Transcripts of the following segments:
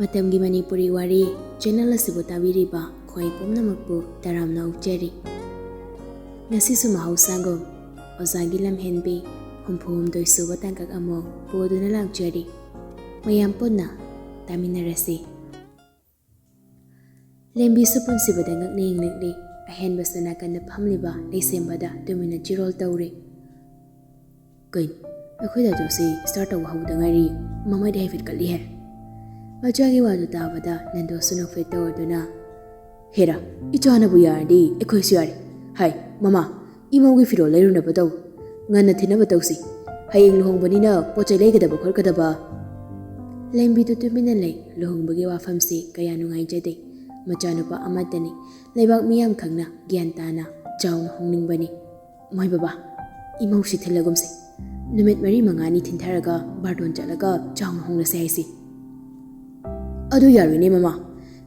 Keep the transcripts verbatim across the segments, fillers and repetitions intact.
ꯃꯇꯝꯒꯤ ꯃꯅꯤꯄꯨꯔꯤ ꯋꯥꯔꯤ ꯆꯦꯅꯦꯜ ꯑꯁꯤꯕꯨ ꯇꯥꯕꯤꯔꯤꯕ ꯈ꯭ꯋꯥꯏ ꯄꯨꯝꯅꯃꯛꯄꯨ ꯇꯔꯥꯝꯅ ꯑꯣꯛꯆꯔꯤ꯫ ꯉꯁꯤꯁꯨ ꯃꯍꯧꯁꯥꯒꯨꯝ ꯑꯣꯖꯥꯒꯤ ꯂꯝꯍꯦꯟꯕꯤ ꯍꯨꯝꯐꯨ ꯍꯨꯝꯗꯣꯏ ꯁꯨꯕ ꯇꯥꯡꯀꯛ ꯑꯃꯨꯛ ꯄꯨꯗꯨꯅ ꯂꯥꯛꯆꯔꯤ꯫ ꯃꯌꯥꯝ ꯄꯨꯟꯅ ꯇꯥꯃꯤꯟꯅꯔꯁꯤ꯫ ꯂꯦꯝꯕꯤꯁꯨ ꯄꯨꯟꯁꯤꯕꯗ ꯉꯛꯅ ꯌꯦꯡꯂꯛꯂꯤ꯫ ꯑꯍꯦꯟꯕꯁꯨ ꯅꯥꯀꯟꯗ ꯐꯝꯂꯤꯕ ꯂꯩꯁꯦꯝꯕꯗ ꯇꯨꯃꯤꯟꯅ ꯆꯤꯔꯣꯜ ꯇꯧꯔꯤ꯫ "ꯀꯩꯅꯣ, ꯑꯩꯈꯣꯏ ꯗꯥꯗꯨꯁꯤ ꯁ꯭ꯇꯥꯔꯠ ꯇꯧꯕ ꯍꯧꯕꯗ ꯉꯥꯏꯔꯤ, ꯃꯃꯥꯏꯗ ꯍꯥꯏꯐꯦꯠ ꯀꯠꯂꯤꯍꯦ?" ꯃꯆꯥꯒꯤ ꯋꯥꯗꯨ ꯇꯥꯕꯗ ꯅꯟꯗꯣꯁꯨ ꯅꯣꯛꯐꯦꯠ ꯇꯧꯔꯗꯨꯅ, "ꯍꯦꯔꯥ, ꯏꯆꯥꯅꯕꯨ ꯌꯥꯔꯗꯤ ꯑꯩꯈꯣꯏꯁꯨ ꯌꯥꯔꯦ꯫ ꯍꯥꯏ, ꯃꯃꯥ, ꯏꯃꯧꯒꯤ ꯐꯤꯔꯣꯜ ꯂꯩꯔꯨꯅꯕ ꯇꯧ꯫ ꯉꯟꯅ ꯊꯤꯟꯅꯕ ꯇꯧꯁꯤ꯫ ꯍꯌꯦꯡ ꯂꯨꯍꯣꯡꯕꯅꯤꯅ ꯄꯣꯠ ꯆꯩ ꯂꯩꯒꯗꯕ ꯈꯣꯠꯀꯗꯕ꯫" ꯂꯦꯝꯕꯤꯗꯨ ꯇꯨꯃꯤꯟꯅ ꯂꯩ꯫ ꯂꯨꯍꯣꯡꯕꯒꯤ ꯋꯥꯐꯝꯁꯤ ꯀꯌꯥ ꯅꯨꯡꯉꯥꯏꯖꯗꯦ꯫ ꯃꯆꯥꯅꯨꯄꯥ ꯑꯃꯠꯇꯅꯤ꯫ ꯂꯩꯕꯥꯛ ꯃꯤꯌꯥꯝ ꯈꯪꯅ ꯒ꯭ꯌꯥꯟ ꯇꯥꯅ ꯆꯥꯎꯅ ꯍꯣꯡꯅꯤꯡꯕꯅꯤ꯫ "ꯃꯣꯏ ꯕꯕꯥ, ꯏꯃꯧꯁꯤ ꯊꯤꯜꯂꯒꯨꯝꯁꯤ꯫ ꯅꯨꯃꯤꯠ ꯃꯔꯤ ꯃꯉꯥꯅꯤ ꯊꯤꯟꯊꯔꯒ ꯕꯥꯔꯇꯣꯟ ꯆꯠꯂꯒ ꯆꯥꯎꯅ ꯍꯣꯡꯂꯁꯦ ꯍꯥꯏꯁꯤ꯫" "ꯑꯗꯨ ꯌꯥꯔꯣꯏꯅꯦ ꯃꯃꯥ꯫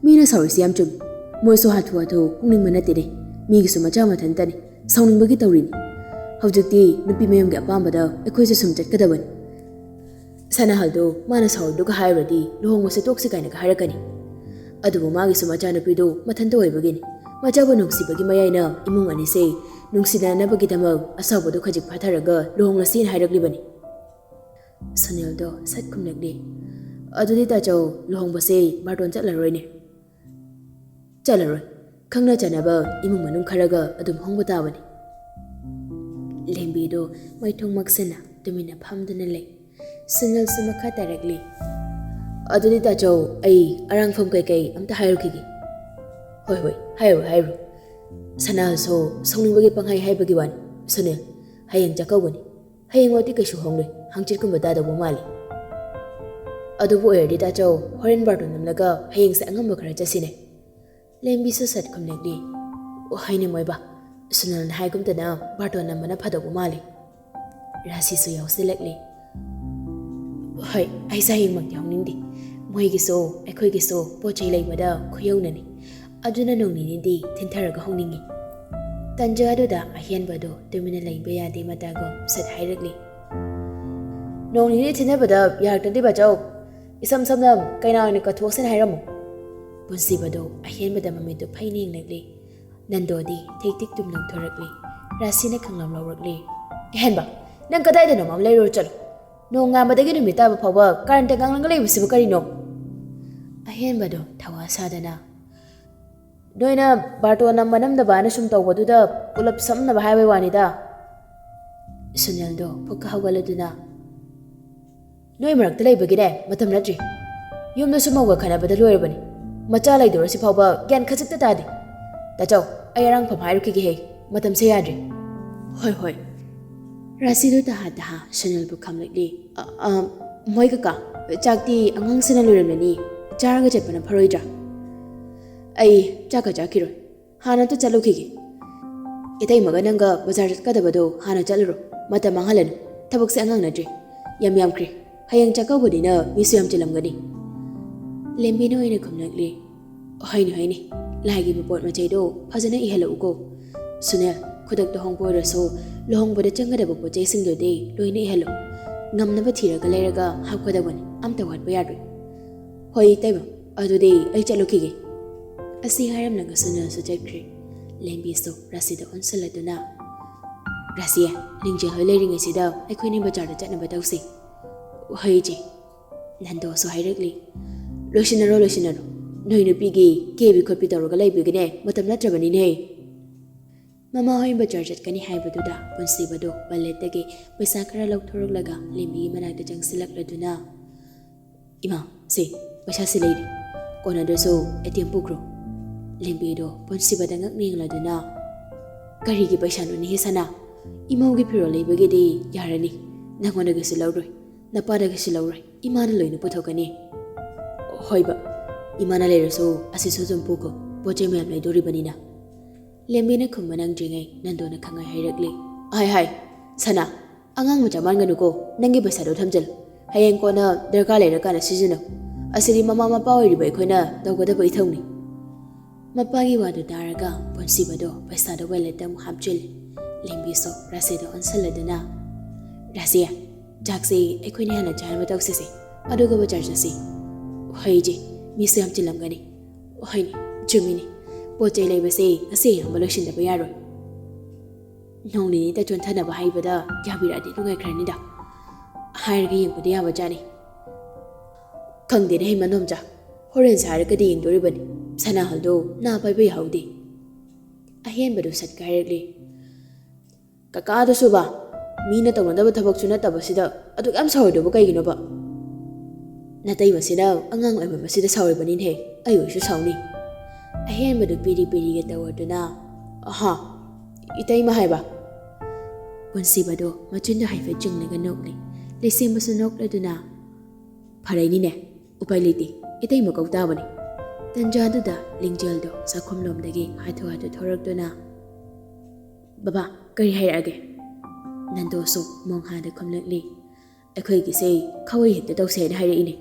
ꯃꯤꯅ ꯁꯥꯎꯔꯤꯁꯤ ꯌꯥꯝ ꯆꯨꯝꯃꯤ꯫ ꯃꯣꯏꯁꯨ ꯍꯥꯊꯨ ꯍꯥꯊꯨ ꯍꯣꯡꯅꯤꯡꯕ ꯅꯠꯇꯦꯅꯦ꯫ ꯃꯤꯒꯤꯁꯨ ꯃꯆꯥ ꯃꯊꯟꯇꯅꯤ꯫ ꯁꯥꯎꯅꯤꯡꯕꯒꯤ ꯇꯧꯔꯤꯅꯤ꯫ ꯍꯧꯖꯤꯛꯇꯤ ꯅꯨꯄꯤ ꯃꯌꯨꯝꯒꯤ ꯑꯄꯥꯝꯕꯗ ꯑꯩꯈꯣꯏꯁꯨ ꯁꯨꯝ ꯆꯠꯀꯗꯕꯅꯤ꯫ ꯁꯅꯥꯍꯜꯗꯣ ꯃꯥꯅ ꯁꯥꯎꯔꯤꯗꯨꯒ ꯍꯥꯏꯔꯨꯔꯗꯤ ꯂꯨꯍꯣꯡꯕꯁꯦ ꯇꯣꯛꯁꯤ ꯀꯥꯏꯅꯒ ꯍꯥꯏꯔꯛꯀꯅꯤ꯫ ꯑꯗꯨꯕꯨ ꯃꯥꯒꯤꯁꯨ ꯃꯆꯥꯅꯨꯄꯤꯗꯨ ꯃꯊꯟꯇ ꯑꯣꯏꯕꯒꯤꯅꯤ꯫ ꯃꯆꯥꯕꯨ ꯅꯨꯡꯁꯤꯕꯒꯤ ꯃꯌꯥꯏꯅ ꯏꯃꯨꯡ ꯑꯅꯤꯁꯦ ꯅꯨꯡꯁꯤꯅꯅꯕꯒꯤꯗꯃꯛ ꯑꯁꯥꯎꯕꯗꯨ ꯈꯖꯤꯛ ꯐꯥꯊꯔꯒ ꯂꯨꯍꯣꯡꯂꯁꯤꯅ ꯍꯥꯏꯔꯛꯂꯤꯕꯅꯤ꯫" ꯁꯨꯅꯤꯜꯗꯣ ꯁꯠ ꯈꯨꯝꯂꯛꯂꯤ꯫ "ꯑꯗꯨꯗꯤ ꯇꯥꯆꯧ, ꯂꯨꯍꯣꯡꯕꯁꯦ ꯕꯥꯔꯇꯣꯟ ꯆꯠꯂꯔꯣꯏꯅꯦ?" "ꯆꯠꯂꯔꯣꯏ꯫ ꯈꯪꯅ ꯆꯥꯟꯅꯕ ꯏꯃꯨꯡ ꯃꯅꯨꯡ ꯈꯔꯒ ꯑꯗꯨꯝ ꯍꯣꯡꯕ ꯇꯥꯕꯅꯤ꯫" ꯂꯦꯝꯕꯤꯗꯣ ꯃꯥꯏꯊꯣꯡ ꯃꯛꯁꯟꯅ ꯇꯨꯃꯤꯟꯅ ꯐꯝꯗꯨꯅ ꯂꯩ꯫ ꯁꯨꯅꯤꯜꯁꯨ ꯃꯈꯥ ꯇꯥꯔꯛꯂꯤ꯫ "ꯑꯗꯨꯗꯤ ꯇꯥꯆꯧ, ꯑꯩ ꯑꯔꯥꯡꯐꯝ ꯀꯩꯀꯩ ꯑꯝꯇ ꯍꯥꯏꯔꯨꯈꯤꯒꯦ꯫" "ꯍꯣꯏ, ꯍꯣꯏ, ꯍꯥꯏꯔꯨ, ꯍꯥꯏꯔꯨ꯫ ꯁꯅꯥꯁꯨ ꯁꯥꯎꯅꯤꯡꯕꯒꯤ ꯄꯪꯍꯥꯏ ꯍꯥꯏꯕꯒꯤ ꯋꯥꯅꯤ꯫ ꯁꯨꯅꯤꯜ, ꯍꯌꯦꯡ ꯆꯥꯛꯀꯧꯕꯅꯤ꯫ ꯍꯌꯦꯡ ꯋꯥꯗꯤ ꯀꯩꯁꯨ ꯍꯣꯡꯂꯣꯏ, ꯍꯪꯆꯤꯠꯀꯨꯝꯕ ꯇꯥꯗꯧꯕ ꯃꯥꯜꯂꯤ꯫ ꯑꯗꯨꯕꯨ ꯑꯣꯏꯔꯗꯤ ꯇꯥꯆꯧ, ꯍꯣꯔꯦꯟ ꯕꯥꯔꯇꯣꯟ ꯅꯝꯂꯒ ꯍꯌꯦꯡꯁꯦ ꯑꯉꯝꯕ ꯈꯔ ꯆꯠꯁꯤꯅꯦ꯫" ꯂꯦꯝꯕꯤꯁꯨ ꯁꯠ ꯈꯨꯝꯂꯛꯂꯤ꯫ "ꯑꯣ, ꯍꯣꯏꯅꯦ ꯃꯣꯏꯕꯥ, ꯁꯨꯅꯤꯜꯅ ꯍꯥꯏꯒꯨꯝꯇꯅ ꯕꯥꯔꯇꯣꯟ ꯅꯝꯕꯅ ꯐꯗꯧꯕ ꯃꯥꯜꯂꯤ꯫ ꯔꯥꯁꯤꯁꯨ ꯌꯥꯎꯁꯤꯜꯂꯛꯂꯤ꯫" "ꯍꯣꯏ, ꯑꯩꯁꯦ ꯍꯌꯦꯡꯃꯛꯇꯤ ꯍꯣꯡꯅꯤꯡꯗꯦ꯫ ꯃꯣꯏꯒꯤꯁꯨ ꯑꯩꯈꯣꯏꯒꯤꯁꯨ ꯄꯣꯠ ꯆꯩ ꯂꯩꯕꯗ ꯈꯨꯌꯧꯅꯅꯤ꯫ ꯑꯗꯨꯅ ꯅꯣꯡ ꯅꯤꯅꯤꯗꯤ ꯊꯤꯟꯊꯔꯒ ꯍꯣꯡꯅꯤꯡꯉꯤ꯫" ꯇꯟꯖꯥ ꯑꯗꯨꯗ ꯑꯍꯦꯟꯕꯗꯣ ꯇꯨꯃꯤꯟꯅ ꯂꯩꯕ ꯌꯥꯗꯦ ꯃꯇꯥꯒꯨꯝ ꯁꯠ ꯍꯥꯏꯔꯛꯂꯤ꯫ "ꯅꯣꯡ ꯅꯤꯅꯤ ꯊꯤꯟꯊꯕꯗ ꯌꯥꯔꯛꯇ꯭ꯔꯗꯤ ꯕꯥꯆꯧ, ꯏꯁꯝ ꯁꯝꯅ ꯀꯩꯅꯥ ꯑꯣꯏꯅ ꯀꯠꯊꯣꯛꯁꯤꯅ ꯍꯥꯏꯔꯝꯃꯨ꯫ ꯄꯨꯟꯁꯤꯕꯗꯣ ꯑꯍꯦꯟꯕꯗ ꯃꯃꯤꯠꯇꯨ ꯐꯩꯅ ꯌꯦꯡꯂꯛꯂꯤ꯫ ꯅꯟꯗꯣꯗꯤ ꯊꯤꯛ ꯊꯤꯛ ꯇꯨꯝ ꯅꯣꯛꯊꯣꯔꯛꯂꯤ꯫ ꯔꯥꯁꯤꯅ ꯈꯪꯂꯝ ꯂꯧꯔꯛꯂꯤ꯫ "ꯑꯍꯦꯟꯕ, ꯅꯪ ꯀꯗꯥꯏꯗꯅꯣ ꯑꯃ ꯂꯩꯔꯨꯔ ꯆꯠꯂꯣ꯫ ꯅꯣꯡꯉꯥꯟꯕꯗꯒꯤ ꯅꯨꯃꯤꯠ ꯇꯥꯕ ꯐꯥꯎꯕ ꯀꯥꯔꯟꯇ ꯉꯥꯡꯂꯒ ꯂꯩꯕꯁꯤꯕꯨ ꯀꯔꯤꯅꯣ?" ꯑꯍꯦꯟꯕꯗꯣ ꯊꯋꯥ ꯁꯥꯗꯅ, "ꯅꯣꯏꯅ ꯕꯥꯔꯇꯣꯟ ꯅꯝꯕ ꯅꯝꯗꯕ ꯍꯥꯏꯅ ꯁꯨꯝ ꯇꯧꯕꯗꯨꯗ ꯄꯨꯂꯞ ꯁꯝꯅꯕ ꯍꯥꯏꯕꯩ ꯋꯥꯅꯤꯗ꯫" ꯁꯨꯅꯤꯜꯗꯣ ꯐꯨꯛꯀ ꯍꯧꯒꯠꯂꯗꯨꯅ, "ꯅꯣꯏ ꯃꯔꯛꯇ ꯂꯩꯕꯒꯤꯅꯦ ꯃꯇꯝ ꯅꯠꯇ꯭ꯔꯤ꯫ ꯌꯨꯝꯗꯁꯨ ꯃꯧꯒ ꯈꯟꯅꯕꯗ ꯂꯣꯏꯔꯕꯅꯤ꯫ ꯃꯆꯥ ꯂꯩꯗꯧꯔꯁꯤ ꯐꯥꯎꯕ ꯒ꯭ꯌꯥꯟ ꯈꯖꯤꯛꯇ ꯇꯥꯗꯦ꯫ ꯇꯥꯆꯧ, ꯑꯩ ꯑꯔꯥꯡꯐꯝ ꯍꯥꯏꯔꯨꯈꯤꯒꯦꯍꯦ꯫ ꯃꯇꯝꯁꯦ ꯌꯥꯗ꯭ꯔꯤ꯫" "ꯍꯣꯏ, ꯍꯣꯏ꯫" ꯔꯥꯁꯤꯗꯨ ꯇꯍꯥ ꯇꯍꯥ ꯁꯨꯅꯤꯜꯕꯨ ꯈꯪꯂꯛꯂꯤ꯫ "ꯑ, ꯑ, ꯃꯣꯏ ꯀꯀꯥ, ꯆꯥꯛꯇꯤ ꯑꯉꯥꯡꯁꯤꯅ ꯂꯣꯏꯔꯝꯂꯅꯤ꯫ ꯆꯥꯔꯒ ꯆꯠꯄꯅ ꯐꯔꯣꯏꯗ꯭ꯔꯥ?" "ꯑꯩ ꯆꯥꯛꯀ ꯆꯥꯈꯤꯔꯣꯏ꯫ ꯍꯥꯟꯅ ꯑꯝꯇ ꯆꯠꯂꯨꯈꯤꯒꯦ꯫ ꯏꯇꯩꯃꯒ ꯅꯪꯒ ꯕꯖꯥꯔ ꯆꯠꯀꯗꯕꯗꯣ ꯍꯥꯟꯅ ꯆꯠꯂꯨꯔꯣ꯫ ꯃꯇꯝ ꯃꯥꯡꯍꯜꯂꯅꯨ꯫ ꯊꯕꯛꯁꯦ ꯑꯉꯥꯡ ꯅꯠꯇ꯭ꯔꯤ꯫ ꯌꯥꯝ ꯌꯥꯝꯈ꯭ꯔꯦ꯫ ꯍꯌꯦꯡ ꯆꯥꯛꯀꯧꯕꯅꯤꯅ ꯃꯤꯁꯨ ꯌꯥꯝ ꯆꯤꯜꯂꯝꯒꯅꯤ꯫" ꯂꯦꯝꯕꯤꯅ ꯑꯣꯏꯅ ꯈꯨꯝꯂꯛꯂꯤ꯫ "ꯍꯣꯏꯅꯦ, ꯍꯣꯏꯅꯦ꯫ ꯂꯥꯏꯒꯤ ꯄꯣꯠ ꯃꯆꯩꯗꯣ ꯐꯖꯅ ꯏꯍꯜꯂꯛꯎꯀꯣ꯫ ꯁꯨꯅꯤꯜ, ꯈꯨꯗꯛꯇ ꯍꯣꯡꯕ ꯑꯣꯏꯔꯁꯨ ꯂꯨꯍꯣꯡꯕꯗ ꯆꯪꯒꯗꯕ ꯄꯣꯠ ꯆꯩꯁꯤꯡꯗꯨꯗꯤ ꯂꯣꯏꯅ ꯏꯍꯜꯂꯨ꯫ ꯉꯝꯅꯕ ꯊꯤꯔꯒ ꯂꯩꯔꯒ ꯍꯥꯞꯀꯗꯕꯅꯤ꯫ ꯑꯝꯇ ꯋꯥꯠꯄ ꯌꯥꯔꯣꯏ꯫" "ꯍꯣꯏ, ꯏꯇꯩꯃ꯫ ꯑꯗꯨꯗꯤ ꯑꯩ ꯆꯠꯂꯨꯈꯤꯒꯦ꯫" ꯑꯁꯤ ꯍꯥꯏꯔꯝꯂꯒ ꯁꯨꯅꯤꯜꯁꯨ ꯆꯠꯈ꯭ꯔꯦ꯫ ꯂꯦꯝꯕꯤꯁꯨ ꯔꯥꯁꯤꯗ ꯑꯣꯟꯁꯤꯜꯂꯗꯨꯅ, "ꯔꯥꯁꯤ, ꯂꯤꯡꯖꯦꯜ ꯍꯣꯏ ꯂꯩꯔꯤꯉꯩꯁꯤꯗ ꯑꯩꯈꯣꯏꯅꯤ ꯕꯖꯥꯔꯗ ꯆꯠꯅꯕ ꯇꯧꯁꯤ꯫" "ꯍꯣꯏ, ꯏꯆꯦ꯫" ꯅꯟꯗꯣꯁꯨ ꯍꯥꯏꯔꯛꯂꯤ꯫ "ꯂꯣꯏꯁꯤꯟꯅꯔꯣ, ꯂꯣꯏꯁꯤꯟꯅꯔꯣ꯫ ꯅꯣꯏ ꯅꯨꯄꯤꯒꯤ ꯀꯦꯕꯤ ꯈꯣꯠꯄꯤ ꯇꯧꯔꯒ ꯂꯩꯕꯒꯤꯅꯦ ꯃꯇꯝ ꯅꯠꯇ꯭ꯔꯕꯅꯤꯅꯦ꯫" ꯃꯃꯥ ꯍꯣꯏ ꯕꯖꯥꯔ ꯆꯠꯀꯅꯤ ꯍꯥꯏꯕꯗꯨꯗ ꯄꯨꯟꯁꯤꯕꯗꯣ ꯋꯥꯂꯦꯠꯇꯒꯤ ꯄꯩꯁꯥ ꯈꯔ ꯂꯧꯊꯣꯔꯛꯂꯒ ꯂꯦꯝꯕꯤꯒꯤ ꯃꯅꯥꯛꯇ ꯆꯪꯁꯤꯜꯂꯛꯂꯗꯨꯅ, "ꯏꯃꯥ, ꯁꯦ, ꯄꯩꯁꯥꯁꯤ ꯂꯩꯔꯤ꯫ ꯀꯣꯟꯅꯗ꯭ꯔꯁꯨ ꯑꯦ ꯇꯤ ꯑꯦꯝ ꯄꯨꯈ꯭ꯔꯣ꯫" ꯂꯦꯝꯕꯤꯗꯣ ꯄꯨꯟꯁꯤꯕꯗ ꯉꯛꯅ ꯌꯦꯡꯂꯗꯨꯅ, "ꯀꯔꯤꯒꯤ ꯄꯩꯁꯥꯅꯣꯅꯦꯍꯦ ꯁꯅꯥ? ꯏꯃꯧꯒꯤ ꯐꯤꯔꯣꯜ ꯂꯩꯕꯒꯤꯗꯤ ꯌꯥꯔꯅꯤ꯫ ꯅꯪꯉꯣꯟꯗꯒꯤꯁꯨ ꯂꯧꯔꯣꯏ, ꯅꯄꯥꯗꯒꯤꯁꯨ ꯂꯧꯔꯣꯏ꯫ ꯏꯃꯥꯅ ꯂꯣꯏꯅ ꯄꯨꯊꯣꯛꯀꯅꯤ꯫" "ꯍꯣꯏꯕ, ꯏꯃꯥꯅ ꯂꯩꯔꯁꯨ ꯑꯁꯤꯁꯨ ꯑꯗꯨꯝ ꯄꯨꯈꯣ, ꯄꯣꯠ ꯆꯩ ꯃꯌꯥꯝ ꯂꯩꯗꯣꯔꯤꯕꯅꯤꯅ꯫" ꯂꯦꯝꯕꯤꯅ ꯈꯨꯝꯕ ꯅꯪꯗ꯭ꯔꯤꯉꯩ ꯅꯟꯗꯣꯅ ꯈꯪꯍꯥꯏ ꯍꯥꯏꯔꯛꯂꯤ꯫ "ꯍꯥꯏ ꯍꯥꯏ, ꯁꯅꯥ, ꯑꯉꯥꯡ ꯃꯆꯥ ꯃꯥꯟꯒꯅꯨꯀꯣ, ꯅꯪꯒꯤ ꯄꯩꯁꯥꯗꯣ ꯊꯝꯖꯤꯜꯂꯨ꯫ ꯍꯌꯦꯡ ꯀꯣꯟꯅ ꯗꯔꯀꯥꯔ ꯂꯩꯔꯀꯥꯟꯗ ꯁꯤꯖꯤꯟꯅꯧ꯫ ꯑꯁꯤꯗꯤ ꯃꯃꯥ ꯃꯄꯥ ꯑꯣꯏꯔꯤꯕ ꯑꯩꯈꯣꯏꯅ ꯇꯧꯒꯗꯕ ꯏꯊꯧꯅꯤ꯫" ꯃꯄꯥꯒꯤ ꯋꯥꯗꯨ ꯇꯥꯔꯒ ꯄꯨꯟꯁꯤꯕꯗꯣ ꯄꯩꯁꯥꯗꯣ ꯋꯦꯂꯦꯠꯇ ꯑꯃꯨꯛ ꯍꯥꯞꯆꯤꯜꯂꯤ꯫ ꯂꯦꯝꯕꯤꯁꯨ ꯔꯥꯁꯤꯗ ꯑꯣꯟꯁꯤꯜꯂꯗꯨꯅ, "ꯔꯥꯁꯤ, ꯆꯥꯛꯁꯤ ꯑꯩꯈꯣꯏꯅ ꯍꯥꯟꯅ ꯆꯥꯅꯕ ꯇꯧꯁꯤꯁꯦ꯫ ꯑꯗꯨꯒ ꯕꯖꯥꯔ ꯆꯠꯁꯤ꯫ ꯍꯣꯏ ꯏꯆꯦ, ꯃꯤꯁꯨ ꯌꯥꯝ ꯆꯤꯜꯂꯝꯒꯅꯤ꯫ ꯍꯣꯏꯅꯦ, ꯆꯨꯝꯃꯤꯅꯦ, ꯄꯣꯠ ꯆꯩ ꯂꯩꯕꯁꯦ ꯉꯁꯤ ꯑꯌꯥꯝꯕ ꯂꯣꯏꯁꯤꯟꯗꯕ ꯌꯥꯔꯣꯏ꯫ ꯅꯣꯡ ꯅꯤꯅꯤꯇ ꯆꯣꯟꯊꯅꯕ ꯍꯥꯏꯕꯗ ꯌꯥꯕꯤꯔꯛꯑꯗꯤ ꯅꯨꯡꯉꯥꯏꯈ꯭ꯔꯅꯤꯗ꯫ ꯍꯥꯏꯔꯒ ꯌꯦꯡꯕꯗꯤ ꯌꯥꯕꯖꯥꯠꯅꯤ꯫ ꯈꯪꯗꯦꯅꯦ ꯍꯩꯃꯟꯗꯣꯝꯆꯥ, ꯍꯣꯔꯦꯟ ꯁꯥꯔꯒꯗꯤ ꯌꯦꯡꯗꯣꯔꯤꯕꯅꯤ꯫ ꯁꯅꯥꯍꯜꯗꯣ ꯅꯥ ꯄꯥꯏꯕ ꯌꯥꯍꯧꯗꯦ꯫ ꯑꯍꯦꯟꯕꯗꯨ ꯁꯠꯀ ꯍꯥꯏꯔꯛꯂꯤ꯫ "ꯀꯀꯥꯗꯨꯁꯨꯕ, ꯃꯤꯅ ꯇꯧꯅꯗꯕ ꯊꯕꯛꯁꯨ ꯅꯠꯇꯕꯁꯤꯗ ꯑꯗꯨꯛ ꯌꯥꯝ ꯁꯥꯎꯔꯤꯗꯨꯕꯨ ꯀꯩꯒꯤꯅꯣꯕ? ꯅꯇꯩꯃꯁꯤꯅ ꯑꯉꯥꯡ ꯑꯣꯏꯃꯟꯕꯁꯤꯗ ꯁꯥꯎꯔꯤꯕꯅꯤꯅꯦ, ꯑꯩ ꯑꯣꯏꯁꯨ ꯁꯥꯎꯅꯤ꯫" ꯑꯍꯦꯟꯕꯗꯨ ꯄꯤꯔꯤ ꯄꯤꯔꯤꯒ ꯇꯧꯔꯗꯨꯅ, "ꯑꯍꯥ, ꯏꯇꯩꯃ ꯍꯥꯏꯕ?" ꯄꯨꯟꯁꯤꯕꯗꯣ ꯃꯆꯤꯟꯗꯣ ꯍꯥꯏꯐꯦꯠ ꯆꯤꯡꯂꯒ ꯅꯣꯛꯂꯤ꯫ ꯂꯩꯁꯦꯝꯕꯁꯨ ꯅꯣꯛꯂꯗꯨꯅ, "ꯐꯔꯦꯅꯤꯅꯦ, ꯎꯄꯥꯏ ꯂꯩꯇꯦ, ꯏꯇꯩꯃ ꯀꯧ ꯇꯥꯕꯅꯤ꯫" ꯇꯟꯖꯥꯗꯨꯗ ꯂꯤꯡꯖꯦꯜꯗꯣ ꯆꯥꯛꯈꯨꯝꯂꯣꯝꯗꯒꯤ ꯍꯥꯊꯨ ꯍꯥꯊꯨ ꯊꯣꯔꯛꯇꯨꯅ, "ꯕꯕꯥ, ꯀꯔꯤ ꯍꯥꯏꯔꯛꯑꯒꯦ?" ꯅꯟꯗꯣꯁꯨ ꯃꯣꯡꯍꯥꯗ ꯈꯨꯝꯂꯛꯂꯤ꯫ "ꯑꯩꯈꯣꯏꯒꯤꯁꯦ ꯈꯋꯩ ꯍꯦꯛꯇ ꯇꯧꯁꯦ ꯍꯥꯏꯅ ꯍꯥꯏꯔꯛꯏꯅꯦ꯫"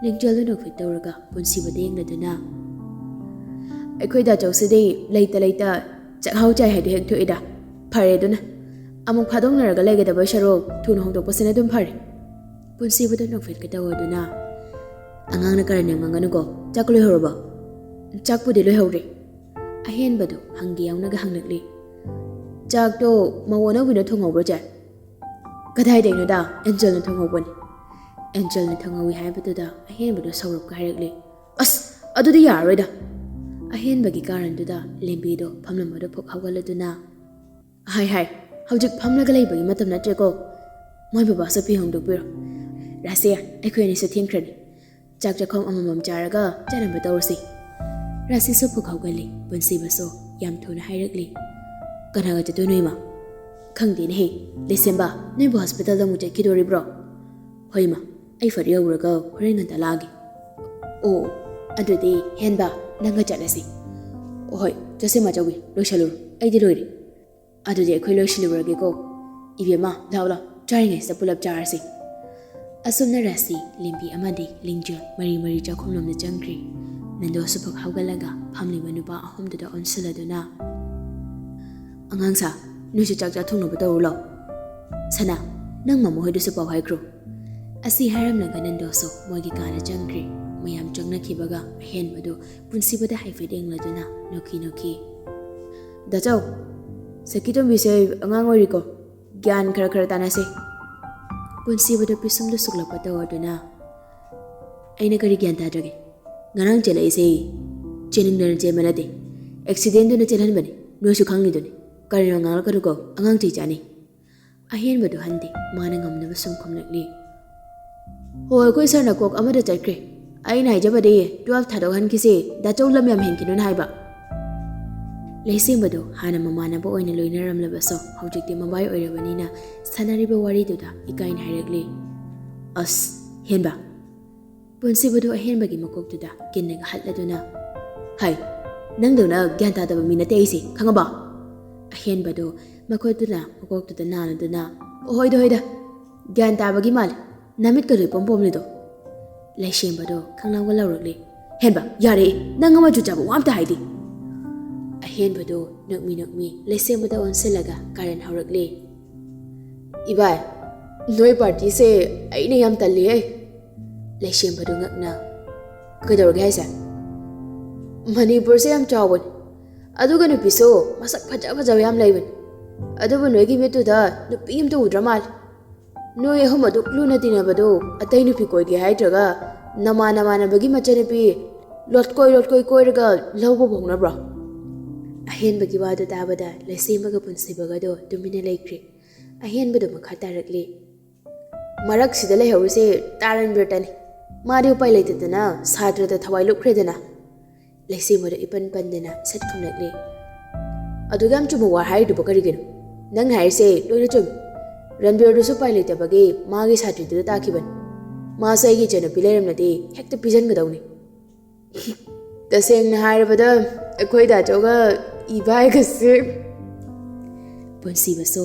ꯂꯤꯡꯖꯦꯜꯗꯨ ꯅꯣꯛꯐꯦꯠ ꯇꯧꯔꯒ ꯄꯨꯟꯁꯤꯕꯗ ꯌꯦꯡꯂꯗꯨꯅ, "ꯑꯩꯈꯣꯏ ꯗꯥꯆꯧꯁꯤꯗꯤ ꯂꯩꯇ ꯂꯩꯇ ꯆꯥꯛꯍꯥꯎ ꯆꯥꯏ ꯍꯥꯏꯗꯣ ꯍꯦꯛ ꯊꯣꯛꯏꯗ꯫ ꯐꯔꯦ ꯑꯗꯨꯅ, ꯑꯃꯨꯛ ꯐꯥꯗꯣꯛꯅꯔꯒ ꯂꯩꯒꯗꯕ ꯁꯔꯨꯛ ꯊꯨꯅ ꯍꯣꯡꯗꯣꯛꯄꯁꯤꯅ ꯑꯗꯨꯝ ꯐꯔꯦ꯫" ꯄꯨꯟꯁꯤꯕꯗ ꯅꯣꯛꯐꯦꯠꯀ ꯇꯧꯔꯗꯨꯅ, "ꯑꯉꯥꯡꯅ ꯀꯔꯟ ꯌꯥꯝ ꯉꯥꯡꯒꯅꯨꯀꯣ꯫ ꯆꯥꯛ ꯂꯣꯏꯍꯧꯔꯕꯣ?" "ꯆꯥꯛꯄꯨꯗꯤ ꯂꯣꯏꯍꯧꯔꯦ꯫" ꯑꯍꯦꯟꯕꯗꯣ ꯍꯪꯒꯦ ꯌꯥꯎꯅꯒ ꯍꯪꯂꯛꯂꯤ꯫ "ꯆꯥꯛꯇꯣ ꯃꯧ ꯑꯅꯧꯕꯤꯅ ꯊꯣꯡꯍꯧꯕ꯭ꯔꯣ ꯆꯦ?" "ꯀꯗꯥꯏꯗꯩꯅꯣꯗ, ꯑꯦꯟꯖꯦꯜꯅ ꯊꯣꯡꯍꯧꯕꯅꯤ꯫" ꯑꯦꯟꯖꯦꯜꯅ ꯊꯣꯡꯍꯧꯏ ꯍꯥꯏꯕꯗꯨꯗ ꯑꯍꯦꯟꯕꯗꯣ ꯁꯧꯔꯞꯀ ꯍꯥꯏꯔꯛꯂꯤ꯫ "ꯑꯁ, ꯑꯗꯨꯗꯤ ꯌꯥꯔꯔꯣꯏꯗ!" ꯑꯍꯦꯟꯕꯒꯤ ꯀꯥꯔꯟꯗꯨꯗ ꯂꯦꯝꯕꯤꯗꯣ ꯐꯝꯂꯝꯕꯗꯣ ꯐꯨꯛ ꯍꯧꯒꯠꯂꯗꯨꯅ, "ꯍꯥꯏ ꯍꯥꯏ, ꯍꯧꯖꯤꯛ ꯐꯝꯂꯒ ꯂꯩꯕꯒꯤ ꯃꯇꯝ ꯅꯠꯇ꯭ꯔꯦꯀꯣ꯫ ꯃꯣꯏ ꯕꯕꯥꯁꯨ ꯐꯤ ꯍꯣꯡꯗꯣꯛꯄꯤꯔꯣ꯫ ꯔꯥꯁꯤ, ꯑꯩꯈꯣꯏ ꯑꯅꯤꯁꯨ ꯊꯦꯡꯈ꯭ꯔꯅꯤ꯫ ꯆꯥꯛ ꯆꯥꯛꯈꯣꯝ ꯑꯃꯃꯝ ꯆꯥꯔꯒ ꯆꯠꯅꯕ ꯇꯧꯔꯁꯤ꯫" ꯔꯥꯁꯤꯁꯨ ꯐꯨꯛ ꯍꯧꯒꯠꯂꯤ꯫ ꯄꯨꯟꯁꯤꯕꯁꯨ ꯌꯥꯝ ꯊꯨꯅ ꯍꯥꯏꯔꯛꯂꯤ꯫ "ꯀꯅꯥꯒ ꯆꯠꯇꯣꯏꯅꯣ ꯏꯃꯥ?" "ꯈꯪꯗꯦꯅꯦꯍꯦ꯫ ꯂꯩꯁꯦꯝꯕ, ꯅꯣꯏꯕꯨ ꯍꯣꯁꯄꯤꯇꯥꯜꯗ ꯑꯃꯨꯛ ꯆꯠꯈꯤꯗꯣꯔꯤꯕ꯭ꯔꯣ?" "ꯍꯣꯏ ꯏꯃꯥ, ꯑꯩ ꯐꯠ ꯌꯧꯔꯒ ꯍꯣꯔꯦꯟ ꯉꯟꯇꯥ ꯂꯥꯛꯑꯒꯦ꯫" "ꯑꯣ, ꯑꯗꯨꯗꯤ ꯍꯦꯟꯕ, ꯅꯪꯒ ꯆꯠꯂꯁꯤ꯫" "ꯑꯣ ꯍꯣꯏ, ꯆꯠꯁꯦ ꯃꯥꯆꯧꯕꯤ, ꯂꯣꯏꯁꯜꯂꯨꯔꯣ, ꯑꯩꯗꯤ ꯂꯣꯏꯔꯦ꯫" "ꯑꯗꯨꯗꯤ ꯑꯩꯈꯣꯏ ꯂꯣꯏꯁꯤꯜꯂꯨꯔꯒꯦꯀꯣ꯫" "ꯏꯕꯦꯝꯃ, ꯂꯥꯎ ꯂꯥꯎ, ꯆꯥꯔꯤꯉꯩꯁꯤꯗ ꯄꯨꯂꯞ ꯆꯥꯔꯁꯤ꯫" ꯑꯁꯨꯝꯅ ꯔꯥꯁꯤ, ꯂꯦꯝꯕꯤ ꯑꯃꯗꯤ ꯂꯤꯡꯖꯦꯜ ꯃꯔꯤ ꯃꯔꯤ ꯆꯥꯛꯈꯨꯝꯂꯣꯝꯗ ꯆꯪꯈ꯭ꯔꯤ꯫ ꯅꯟꯗꯣꯁꯨ ꯐꯨꯛ ꯍꯧꯒꯠꯂꯒ ꯐꯝꯂꯤꯕ ꯅꯨꯄꯥ ꯑꯍꯨꯝꯗꯨꯗ ꯑꯣꯟꯁꯤꯜꯂꯗꯨꯅ, "ꯑꯉꯥꯡꯁꯥ, ꯅꯣꯏꯁꯨ ꯆꯥꯛ ꯆꯥꯊꯣꯛꯅꯕ ꯇꯧꯔꯨ ꯂꯥꯎ꯫ ꯁꯅꯥ, ꯅꯪ ꯃꯃꯥ ꯍꯣꯏꯗꯁꯨ ꯄꯥꯎ ꯍꯥꯏꯈ꯭ꯔꯣ꯫" ꯑꯁꯤ ꯍꯥꯏꯔꯝꯂꯒ ꯅꯟꯗꯣꯁꯨ ꯃꯣꯏꯒꯤ ꯀꯥꯗ ꯆꯪꯈ꯭ꯔꯦ꯫ ꯃꯌꯥꯝ ꯆꯪꯅꯈꯤꯕꯒ ꯑꯍꯦꯟꯕꯗꯨ ꯄꯨꯟꯁꯤꯕꯗ ꯍꯥꯏꯐꯦꯠ ꯌꯦꯡꯂꯗꯨꯅ ꯅꯣꯛꯈꯤ ꯅꯣꯛꯈꯤ꯫ "ꯗꯥꯆꯧ, ꯁꯈꯤꯇꯣꯝꯕꯤꯁꯦ ꯑꯉꯥꯡ ꯑꯣꯏꯔꯤꯀꯣ, ꯒ꯭ꯌꯥꯟ ꯈꯔ ꯈꯔ ꯇꯥꯅꯁꯦ꯫" ꯄꯨꯟꯁꯤꯕꯗ ꯄꯤꯁꯨꯝꯗꯨ ꯁꯨꯛꯂꯛꯄ ꯇꯧꯔꯗꯨꯅ, "ꯑꯩꯅ ꯀꯔꯤ ꯒ꯭ꯌꯥꯟ ꯇꯥꯗ꯭ꯔꯒꯦ? ꯉꯔꯥꯡ ꯆꯦꯜꯂꯛꯏꯁꯦ ꯆꯦꯟꯅꯤꯡꯗꯅ ꯆꯦꯟꯕ ꯅꯠꯇꯦ, ꯑꯦꯛꯁꯤꯗꯦꯟꯗꯨꯅ ꯆꯦꯜꯍꯟꯕꯅꯤ, ꯅꯣꯏꯁꯨ ꯈꯪꯉꯤꯗꯨꯅꯤ꯫ ꯀꯔꯤꯅꯣ ꯉꯥꯡꯂꯛꯀꯅꯨꯀꯣ, ꯑꯉꯥꯡ ꯆꯩ ꯆꯥꯅꯤ꯫" ꯑꯍꯦꯟꯕꯗꯨ ꯍꯟꯗꯦ, ꯃꯥꯅ ꯉꯝꯅꯕ ꯁꯨꯝ ꯈꯨꯝꯂꯛꯂꯤ꯫ "ꯍꯣ, ꯑꯩꯈꯣꯏ ꯁꯥꯔꯅ ꯀꯣꯛ ꯑꯃꯗ ꯆꯠꯈ꯭ꯔꯦ꯫ ꯑꯩꯅ ꯍꯥꯏꯖꯕꯗꯤ ꯇꯨꯋꯦꯜꯐ ꯊꯥꯗꯣꯛꯍꯟꯈꯤꯁꯦ, ꯗꯥꯆꯧ ꯂꯝ ꯌꯥꯝ ꯍꯦꯟꯈꯤꯅꯨꯅ ꯍꯥꯏꯕ꯫" ꯂꯩꯁꯦꯝꯕꯗꯣ ꯍꯥꯟꯅ ꯃꯃꯥꯟꯅꯕ ꯑꯣꯏꯅ ꯂꯣꯏꯅꯔꯝꯂꯕꯁꯨ ꯍꯧꯖꯤꯛꯇꯤ ꯃꯕꯥꯏ ꯑꯣꯏꯔꯕꯅꯤꯅ ꯁꯥꯟꯅꯔꯤꯕ ꯋꯥꯔꯤꯗꯨꯗ ꯏꯀꯥꯏꯅ ꯍꯥꯏꯔꯛꯂꯤ꯫ "ꯑꯁ, ꯍꯦꯟꯕ!" ꯄꯨꯟꯁꯤꯕꯗꯨ ꯑꯍꯦꯟꯕꯒꯤ ꯃꯀꯣꯛꯇꯨꯗ ꯀꯤꯟꯅꯒ ꯍꯠꯂꯗꯨꯅ, "ꯍꯥꯏ, ꯅꯪꯗꯧꯅ ꯒ꯭ꯌꯥꯟ ꯇꯥꯗꯕ ꯃꯤ ꯅꯠꯇꯦ ꯑꯩꯁꯦ, ꯈꯪꯉꯕ?" ꯑꯍꯦꯟꯕꯗꯨ ꯃꯈꯨꯠꯇꯨꯅ ꯃꯀꯣꯛꯇꯨꯗ ꯅꯥꯜꯂꯗꯨꯅ, "ꯍꯣꯏꯗ ꯍꯣꯏꯗ, ꯒ꯭ꯌꯥꯟ ꯇꯥꯕꯒꯤ ꯃꯥꯜꯂꯦ, ꯅꯃꯤꯠꯀꯗꯣ ꯏꯄꯣꯝ ꯄꯣꯝꯂꯤꯗꯣ꯫" ꯂꯩꯁꯦꯝꯕꯗꯣ ꯈꯪꯂꯥꯎꯒ ꯂꯥꯎꯔꯛꯂꯦ꯫ "ꯍꯦꯟꯕ, ꯌꯥꯔꯦ, ꯅꯪ ꯑꯃ ꯆꯨꯆꯥꯕ ꯋꯥ ꯑꯝꯇ ꯍꯥꯏꯗꯦ꯫" ꯑꯍꯦꯟꯕꯗꯣ ꯅꯣꯛꯃꯤ ꯅꯣꯛꯃꯤ ꯂꯩꯁꯦꯝꯕꯗ ꯑꯣꯟꯁꯤꯜꯂꯒ ꯀꯥꯔꯟ ꯍꯧꯔꯛꯂꯦ꯫ "ꯏꯕꯥꯏ, ꯅꯣꯏ ꯄꯥꯔꯇꯤꯁꯦ ꯑꯩꯅ ꯌꯥꯝ ꯇꯜꯂꯤꯍꯦ꯫" ꯂꯩꯁꯦꯝꯕꯗꯣ ꯉꯛꯅ, "ꯀꯩꯗꯧꯔꯒꯦ ꯍꯥꯏꯁꯦ?" "ꯃꯅꯤꯄꯨꯔꯁꯦ ꯌꯥꯝ ꯆꯥꯎꯕꯅꯤ, ꯑꯗꯨꯒ ꯅꯨꯄꯤꯁꯨ ꯃꯁꯛ ꯐꯖ ꯐꯖꯕ ꯌꯥꯝ ꯂꯩꯕꯅꯤ, ꯑꯗꯨꯕꯨ ꯅꯣꯏꯒꯤ ꯃꯤꯠꯇꯨꯗ ꯅꯨꯄꯤ ꯑꯝꯇ ꯎꯗ꯭ꯔ ꯃꯥꯜꯂꯦ꯫ ꯅꯣꯏ ꯑꯍꯨꯝ ꯑꯗꯨꯛ ꯂꯨꯅ ꯇꯤꯟꯅꯕꯗꯨ ꯑꯇꯩ ꯅꯨꯄꯤ ꯀꯣꯏꯒꯦ ꯍꯥꯏꯗ꯭ꯔꯒ ꯅꯃꯥꯟ ꯅꯃꯥꯟꯅꯕꯒꯤ ꯃꯆꯟꯅꯨꯄꯤ ꯂꯣꯠꯀꯣꯏ ꯂꯣꯠꯀꯣꯏ ꯀꯣꯏꯔꯒ ꯂꯧꯕ ꯐꯥꯎꯅꯕ꯭ꯔꯣ?" ꯑꯍꯦꯟꯕꯒꯤ ꯋꯥꯗꯨ ꯇꯥꯕꯗ ꯂꯩꯁꯦꯝꯕꯒ ꯄꯨꯟꯁꯤꯕꯒꯗꯣ ꯇꯨꯃꯤꯟꯅ ꯂꯩꯈ꯭ꯔꯦ꯫ ꯑꯍꯦꯟꯕꯗꯣ ꯃꯈꯥ ꯇꯥꯔꯛꯂꯤ꯫ "ꯃꯔꯛꯁꯤꯗ ꯂꯩꯍꯧꯔꯤꯁꯦ ꯇꯥ ꯔꯟꯕꯤꯔꯇꯅꯤ꯫ ꯃꯥꯗꯤ ꯎꯄꯥꯏ ꯂꯩꯇꯗꯅ ꯁꯥꯇ꯭ꯔꯗ ꯊꯋꯥꯏ ꯂꯨꯞꯈ꯭ꯔꯦꯗꯅ꯫" ꯂꯩꯁꯦꯝꯕꯗꯣ ꯏꯄꯟ ꯄꯟꯗꯅ ꯁꯠ ꯈꯨꯝꯂꯛꯂꯦ꯫ "ꯑꯗꯨꯒ ꯌꯥꯝ ꯆꯨꯝꯕ ꯋꯥ ꯍꯥꯏꯔꯤꯗꯨꯕꯨ ꯀꯔꯤꯒꯤꯅꯣ? ꯅꯪꯅ ꯍꯥꯏꯔꯤꯁꯦ ꯂꯣꯏꯅ ꯆꯨꯝꯃꯤ꯫ ꯔꯟꯕꯤꯔꯗꯨꯁꯨ ꯎꯄꯥꯏ ꯂꯩꯇꯕꯒꯤ ꯃꯥꯒꯤ ꯁꯥꯇ꯭ꯔꯤꯗꯨꯗ ꯇꯥꯈꯤꯕꯅꯤ꯫ ꯃꯥꯁꯨ ꯑꯩꯒꯤ ꯏꯆꯟꯅꯨꯄꯤ ꯂꯩꯔꯝꯂꯗꯤ ꯍꯦꯛꯇ ꯄꯤꯖꯟꯒꯗꯧꯅꯤ꯫" "ꯇꯁꯦꯡꯅ ꯍꯥꯏꯔꯕꯗ ꯑꯩꯈꯣꯏ ꯗꯥꯆꯧꯒ ꯏꯕꯥꯏꯒꯁꯦ꯫" ꯄꯨꯟꯁꯤꯕꯁꯨ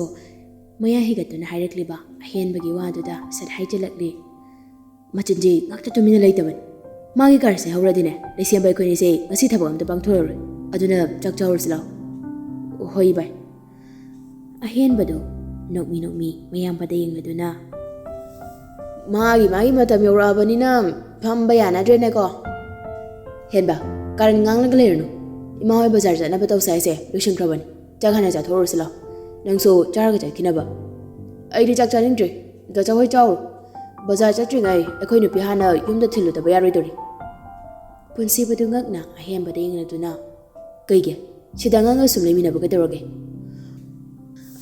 ꯃꯌꯥ ꯍꯤꯒꯠꯇꯨꯅ ꯍꯥꯏꯔꯛꯂꯤꯕ ꯑꯍꯦꯟꯕꯒꯤ ꯋꯥꯗꯨꯗ ꯁꯠ ꯍꯥꯏꯖꯤꯜꯂꯛꯂꯤ꯫ "ꯃꯆꯤꯟꯁꯤ ꯉꯥꯛꯇ ꯇꯨꯃꯤꯟꯅ ꯂꯩꯇꯕꯅꯤ꯫ ꯃꯥꯒꯤ ꯀꯥꯔꯁꯦ ꯍꯧꯔꯗꯤꯅꯦ, ꯂꯩꯁꯦꯝꯕ ꯑꯩꯈꯣꯏꯅꯤꯁꯦ ꯉꯁꯤ ꯊꯕꯛ ꯑꯝꯇ ꯄꯥꯡꯊꯣꯔꯔꯣꯏ꯫ ꯑꯗꯨꯅ ꯆꯥꯛ ꯆꯥꯔꯨꯔꯁꯤ ꯂꯥꯛꯑꯣ꯫" "ꯍꯣꯏ ꯚꯥꯏ꯫" ꯑꯍꯦꯟꯕꯗꯣ ꯅꯣꯛꯃꯤ ꯅꯣꯛꯃꯤ ꯃꯌꯥꯝꯕꯗ ꯌꯦꯡꯂꯗꯨꯅ, ꯃꯥꯒꯤ ꯃꯥꯒꯤ ꯃꯇꯝ ꯌꯧꯔꯛꯑꯕꯅꯤꯅ ꯐꯝꯕ ꯌꯥꯅꯗ꯭ꯔꯦꯅꯦꯀꯣ꯫ ꯍꯦꯟꯕ, ꯀꯥꯔꯟ ꯉꯥꯡꯂꯒ ꯂꯩꯔꯅꯨ꯫ ꯏꯃꯥ ꯍꯣꯏ ꯕꯖꯥꯔ ꯆꯠꯅꯕ ꯇꯧꯁꯦ ꯍꯥꯏꯁꯦ ꯂꯣꯏꯁꯤꯟꯈ꯭ꯔꯕꯅꯤ꯫ ꯆꯥꯛ ꯍꯥꯟꯅ ꯆꯥꯊꯣꯛꯎꯔꯁꯤ ꯂꯥꯎ꯫ ꯅꯪꯁꯨ ꯆꯥꯔꯒ ꯆꯠꯈꯤꯅꯕ꯫ ꯑꯩꯗꯤ ꯆꯥꯛ ꯆꯥꯅꯤꯡꯗ꯭ꯔꯤ꯫ ꯗꯥꯆꯧ ꯍꯣꯏ ꯆꯥꯎꯔꯣ꯫ ꯕꯖꯥꯔ ꯆꯠꯇ꯭ꯔꯤꯉꯩ ꯑꯩꯈꯣꯏ ꯅꯨꯄꯤ ꯍꯥꯟꯅ ꯌꯨꯝꯗ ꯊꯤꯜꯂꯨꯗꯕ ꯌꯥꯔꯣꯏꯗꯧꯔꯤ꯫ ꯄꯨꯟꯁꯤꯕꯗꯨ ꯉꯛꯅ ꯑꯍꯦꯟꯕꯗ ꯌꯦꯡꯂꯗꯨꯅ, "ꯀꯩꯒꯤ? ꯁꯤꯗ ꯑꯉꯥꯡꯒ ꯁꯨꯝ ꯂꯩꯃꯤꯟꯅꯕ ꯀꯩꯗꯧꯔꯒꯦ?"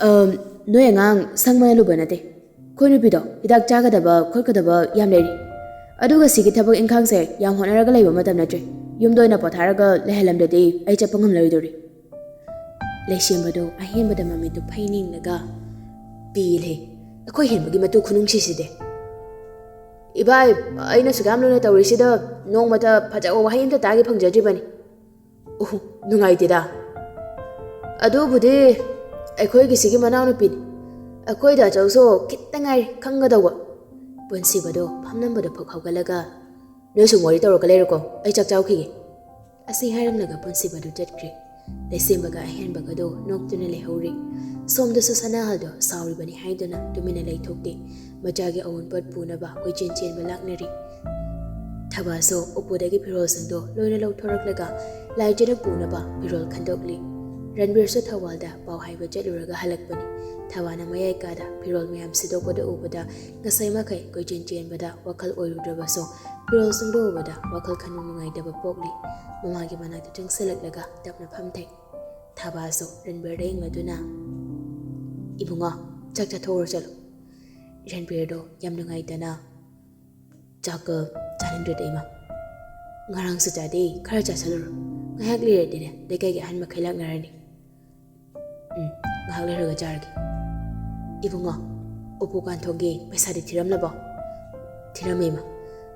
"ꯑꯝ, ꯅꯣꯏ ꯑꯉꯥꯡ ꯁꯪ ꯃꯅ ꯂꯨꯕ ꯅꯠꯇꯦ꯫ ꯑꯩꯈꯣꯏ ꯅꯨꯄꯤꯗꯣ ꯍꯤꯗꯥꯛ ꯆꯥꯒꯗꯕ ꯈꯣꯠꯀꯗꯕ ꯌꯥꯝ ꯂꯩꯔꯤ꯫ ꯑꯗꯨꯒ ꯁꯤꯒꯤ ꯊꯕꯛ ꯏꯪꯈꯥꯡꯁꯦ ꯌꯥꯝ ꯍꯣꯠꯅꯔꯒ ꯂꯩꯕ ꯃꯇꯝ ꯅꯠꯇ꯭ꯔꯦ꯫ ꯌꯨꯝꯗ ꯑꯣꯏꯅ ꯄꯣꯊꯥꯔꯒ ꯂꯩꯍꯜꯂꯝꯗ꯭ꯔꯗꯤ ꯑꯩ ꯆꯠꯄ ꯉꯝꯂꯔꯣꯏꯗꯧꯔꯤ꯫" ꯂꯩꯁꯦꯝꯕꯗꯣ ꯑꯍꯦꯟꯕꯗ ꯃꯃꯤꯠꯇꯨ ꯐꯩꯅꯤꯡꯂꯒ, "ꯄꯦꯜꯂꯦ, ꯑꯩꯈꯣꯏ ꯍꯦꯟꯕꯒꯤ ꯃꯇꯨ ꯈꯨꯅꯨꯡꯁꯤꯁꯤꯗꯤ꯫ ꯏꯕꯥꯏ, ꯑꯩꯅ ꯁꯨꯛ ꯌꯥꯝ ꯂꯨꯅ ꯇꯧꯔꯤꯁꯤꯗ ꯅꯣꯡꯃꯇ ꯐꯖꯕ ꯋꯥꯍꯩ ꯑꯝꯇ ꯇꯥꯒꯦ ꯐꯪꯖꯗ꯭ꯔꯤꯕꯅꯤ꯫ ꯎꯍꯨ, ꯅꯨꯡꯉꯥꯏꯇꯦꯗ꯫ ꯑꯗꯨꯕꯨꯗꯤ ꯑꯩꯈꯣꯏꯒꯤ ꯁꯤꯒꯤ ꯃꯅꯥꯎꯅꯨꯄꯤꯅꯤ꯫ ꯑꯩꯈꯣꯏ ꯗꯥꯆꯧꯁꯨ ꯈꯤꯇ ꯉꯥꯏꯔꯦ ꯈꯪꯒꯗꯧꯕ꯫" ꯄꯨꯟꯁꯤꯕꯗꯣ ꯐꯝꯂꯝꯕꯗꯣ ꯐꯨꯛ ꯍꯧꯒꯠꯂꯒ, "ꯅꯣꯏ ꯁꯨꯝ ꯋꯥꯔꯤ ꯇꯧꯔꯒ ꯂꯩꯔꯣꯀꯣ, ꯑꯩ ꯆꯥꯛ ꯆꯥꯎꯈꯤꯒꯦ꯫" ꯑꯁꯤ ꯍꯥꯏꯔꯝꯂꯒ ꯄꯨꯟꯁꯤꯕꯗꯨ ꯆꯠꯈ꯭ꯔꯦ꯫ ꯂꯩꯁꯦꯝꯕꯒ ꯑꯍꯦꯟꯕꯒꯗꯣ ꯅꯣꯛꯇꯨꯅ ꯂꯩꯍꯧꯔꯤ꯫ ꯁꯣꯝꯗꯁꯨ ꯁꯅꯥꯍꯜꯗꯣ ꯁꯥꯎꯔꯤꯕꯅꯤ ꯍꯥꯏꯗꯨꯅ ꯇꯨꯃꯤꯟꯅ ꯂꯩꯊꯣꯛꯇꯦ꯫ ꯃꯆꯥꯒꯤ ꯑꯋꯨꯟꯄꯣꯠ ꯄꯨꯅꯕ ꯀꯣꯏꯆꯦꯟ ꯆꯦꯟꯕ ꯂꯥꯛꯅꯔꯤ꯫ ꯊꯕꯥꯁꯨ ꯎꯄꯨꯗꯒꯤ ꯐꯤꯔꯣꯜꯁꯤꯡꯗꯣ ꯂꯣꯏꯅ ꯂꯧꯊꯣꯔꯛꯂꯒ ꯂꯥꯏꯖꯅ ꯄꯨꯅꯕ ꯐꯤꯔꯣꯜ ꯈꯟꯗꯣꯛꯂꯤ꯫ ꯔꯟꯕꯤꯔꯁꯨ ꯊꯧꯕꯥꯜꯗ ꯄꯥꯎ ꯍꯥꯏꯕ ꯆꯠꯂꯨꯔꯒ ꯍꯜꯂꯛꯄꯅꯤ꯫ ꯊꯕꯥꯅ ꯃꯌꯥꯏ ꯀꯥꯗ ꯐꯤꯔꯣꯜ ꯃꯌꯥꯝ ꯁꯤꯗꯣꯛꯄꯗ ꯎꯕꯗ ꯉꯁꯥꯏ ꯃꯈꯩ ꯀꯣꯏꯆꯦꯟ ꯆꯦꯟꯕꯗ ꯋꯥꯈꯜ ꯑꯣꯏꯔꯨꯗ꯭ꯔꯕꯁꯨ ꯐꯤꯔꯣꯜꯁꯤꯡꯗꯣ ꯎꯕꯗ ꯋꯥꯈꯜ ꯈꯟꯕ ꯅꯨꯡꯉꯥꯏꯇꯕ ꯄꯣꯛꯂꯤ꯫ ꯃꯃꯥꯒꯤ ꯃꯅꯥꯛꯇ ꯆꯪꯁꯤꯜꯂꯛꯂꯒ ꯇꯞꯅ ꯐꯝꯊꯩ꯫ ꯊꯕꯥꯁꯨ ꯔꯟꯕꯤꯔꯗ ꯌꯦꯡꯂꯗꯨꯅ, "ꯏꯕꯨꯡꯉꯣ, ꯆꯥꯛ ꯆꯥꯊꯣꯛꯎꯔꯣ ꯆꯠꯂꯣ꯫" ꯔꯟꯕꯤꯔꯗꯣ ꯌꯥꯝ ꯅꯨꯡꯉꯥꯏꯇꯅ, "ꯆꯥꯛꯀ ꯆꯥꯅꯤꯡꯗ꯭ꯔꯦꯗ ꯏꯃꯥ꯫ ꯉꯔꯥꯡꯁꯨ ꯆꯥꯗꯦ, ꯈꯔ ꯆꯥꯁꯤꯜꯂꯨꯔꯣ꯫ ꯉꯥꯏꯍꯥꯛ ꯂꯩꯔꯗꯤꯅꯦ ꯂꯩꯀꯥꯏꯒꯤ ꯑꯍꯟ ꯃꯈꯩ ꯂꯥꯛꯅꯔꯅꯤ꯫" "ꯎꯝ, ꯉꯥꯏꯍꯥꯛ ꯂꯩꯔꯒ ꯆꯥꯔꯒꯦ꯫" "ꯏꯕꯨꯡꯉꯣ, ꯎꯄꯨ ꯀꯥꯟꯊꯣꯛꯒꯦ ꯄꯩꯁꯥꯗꯤ ꯊꯤꯔꯝꯂꯕꯣ?" "ꯊꯤꯔꯝꯃꯦ ꯏꯃꯥ,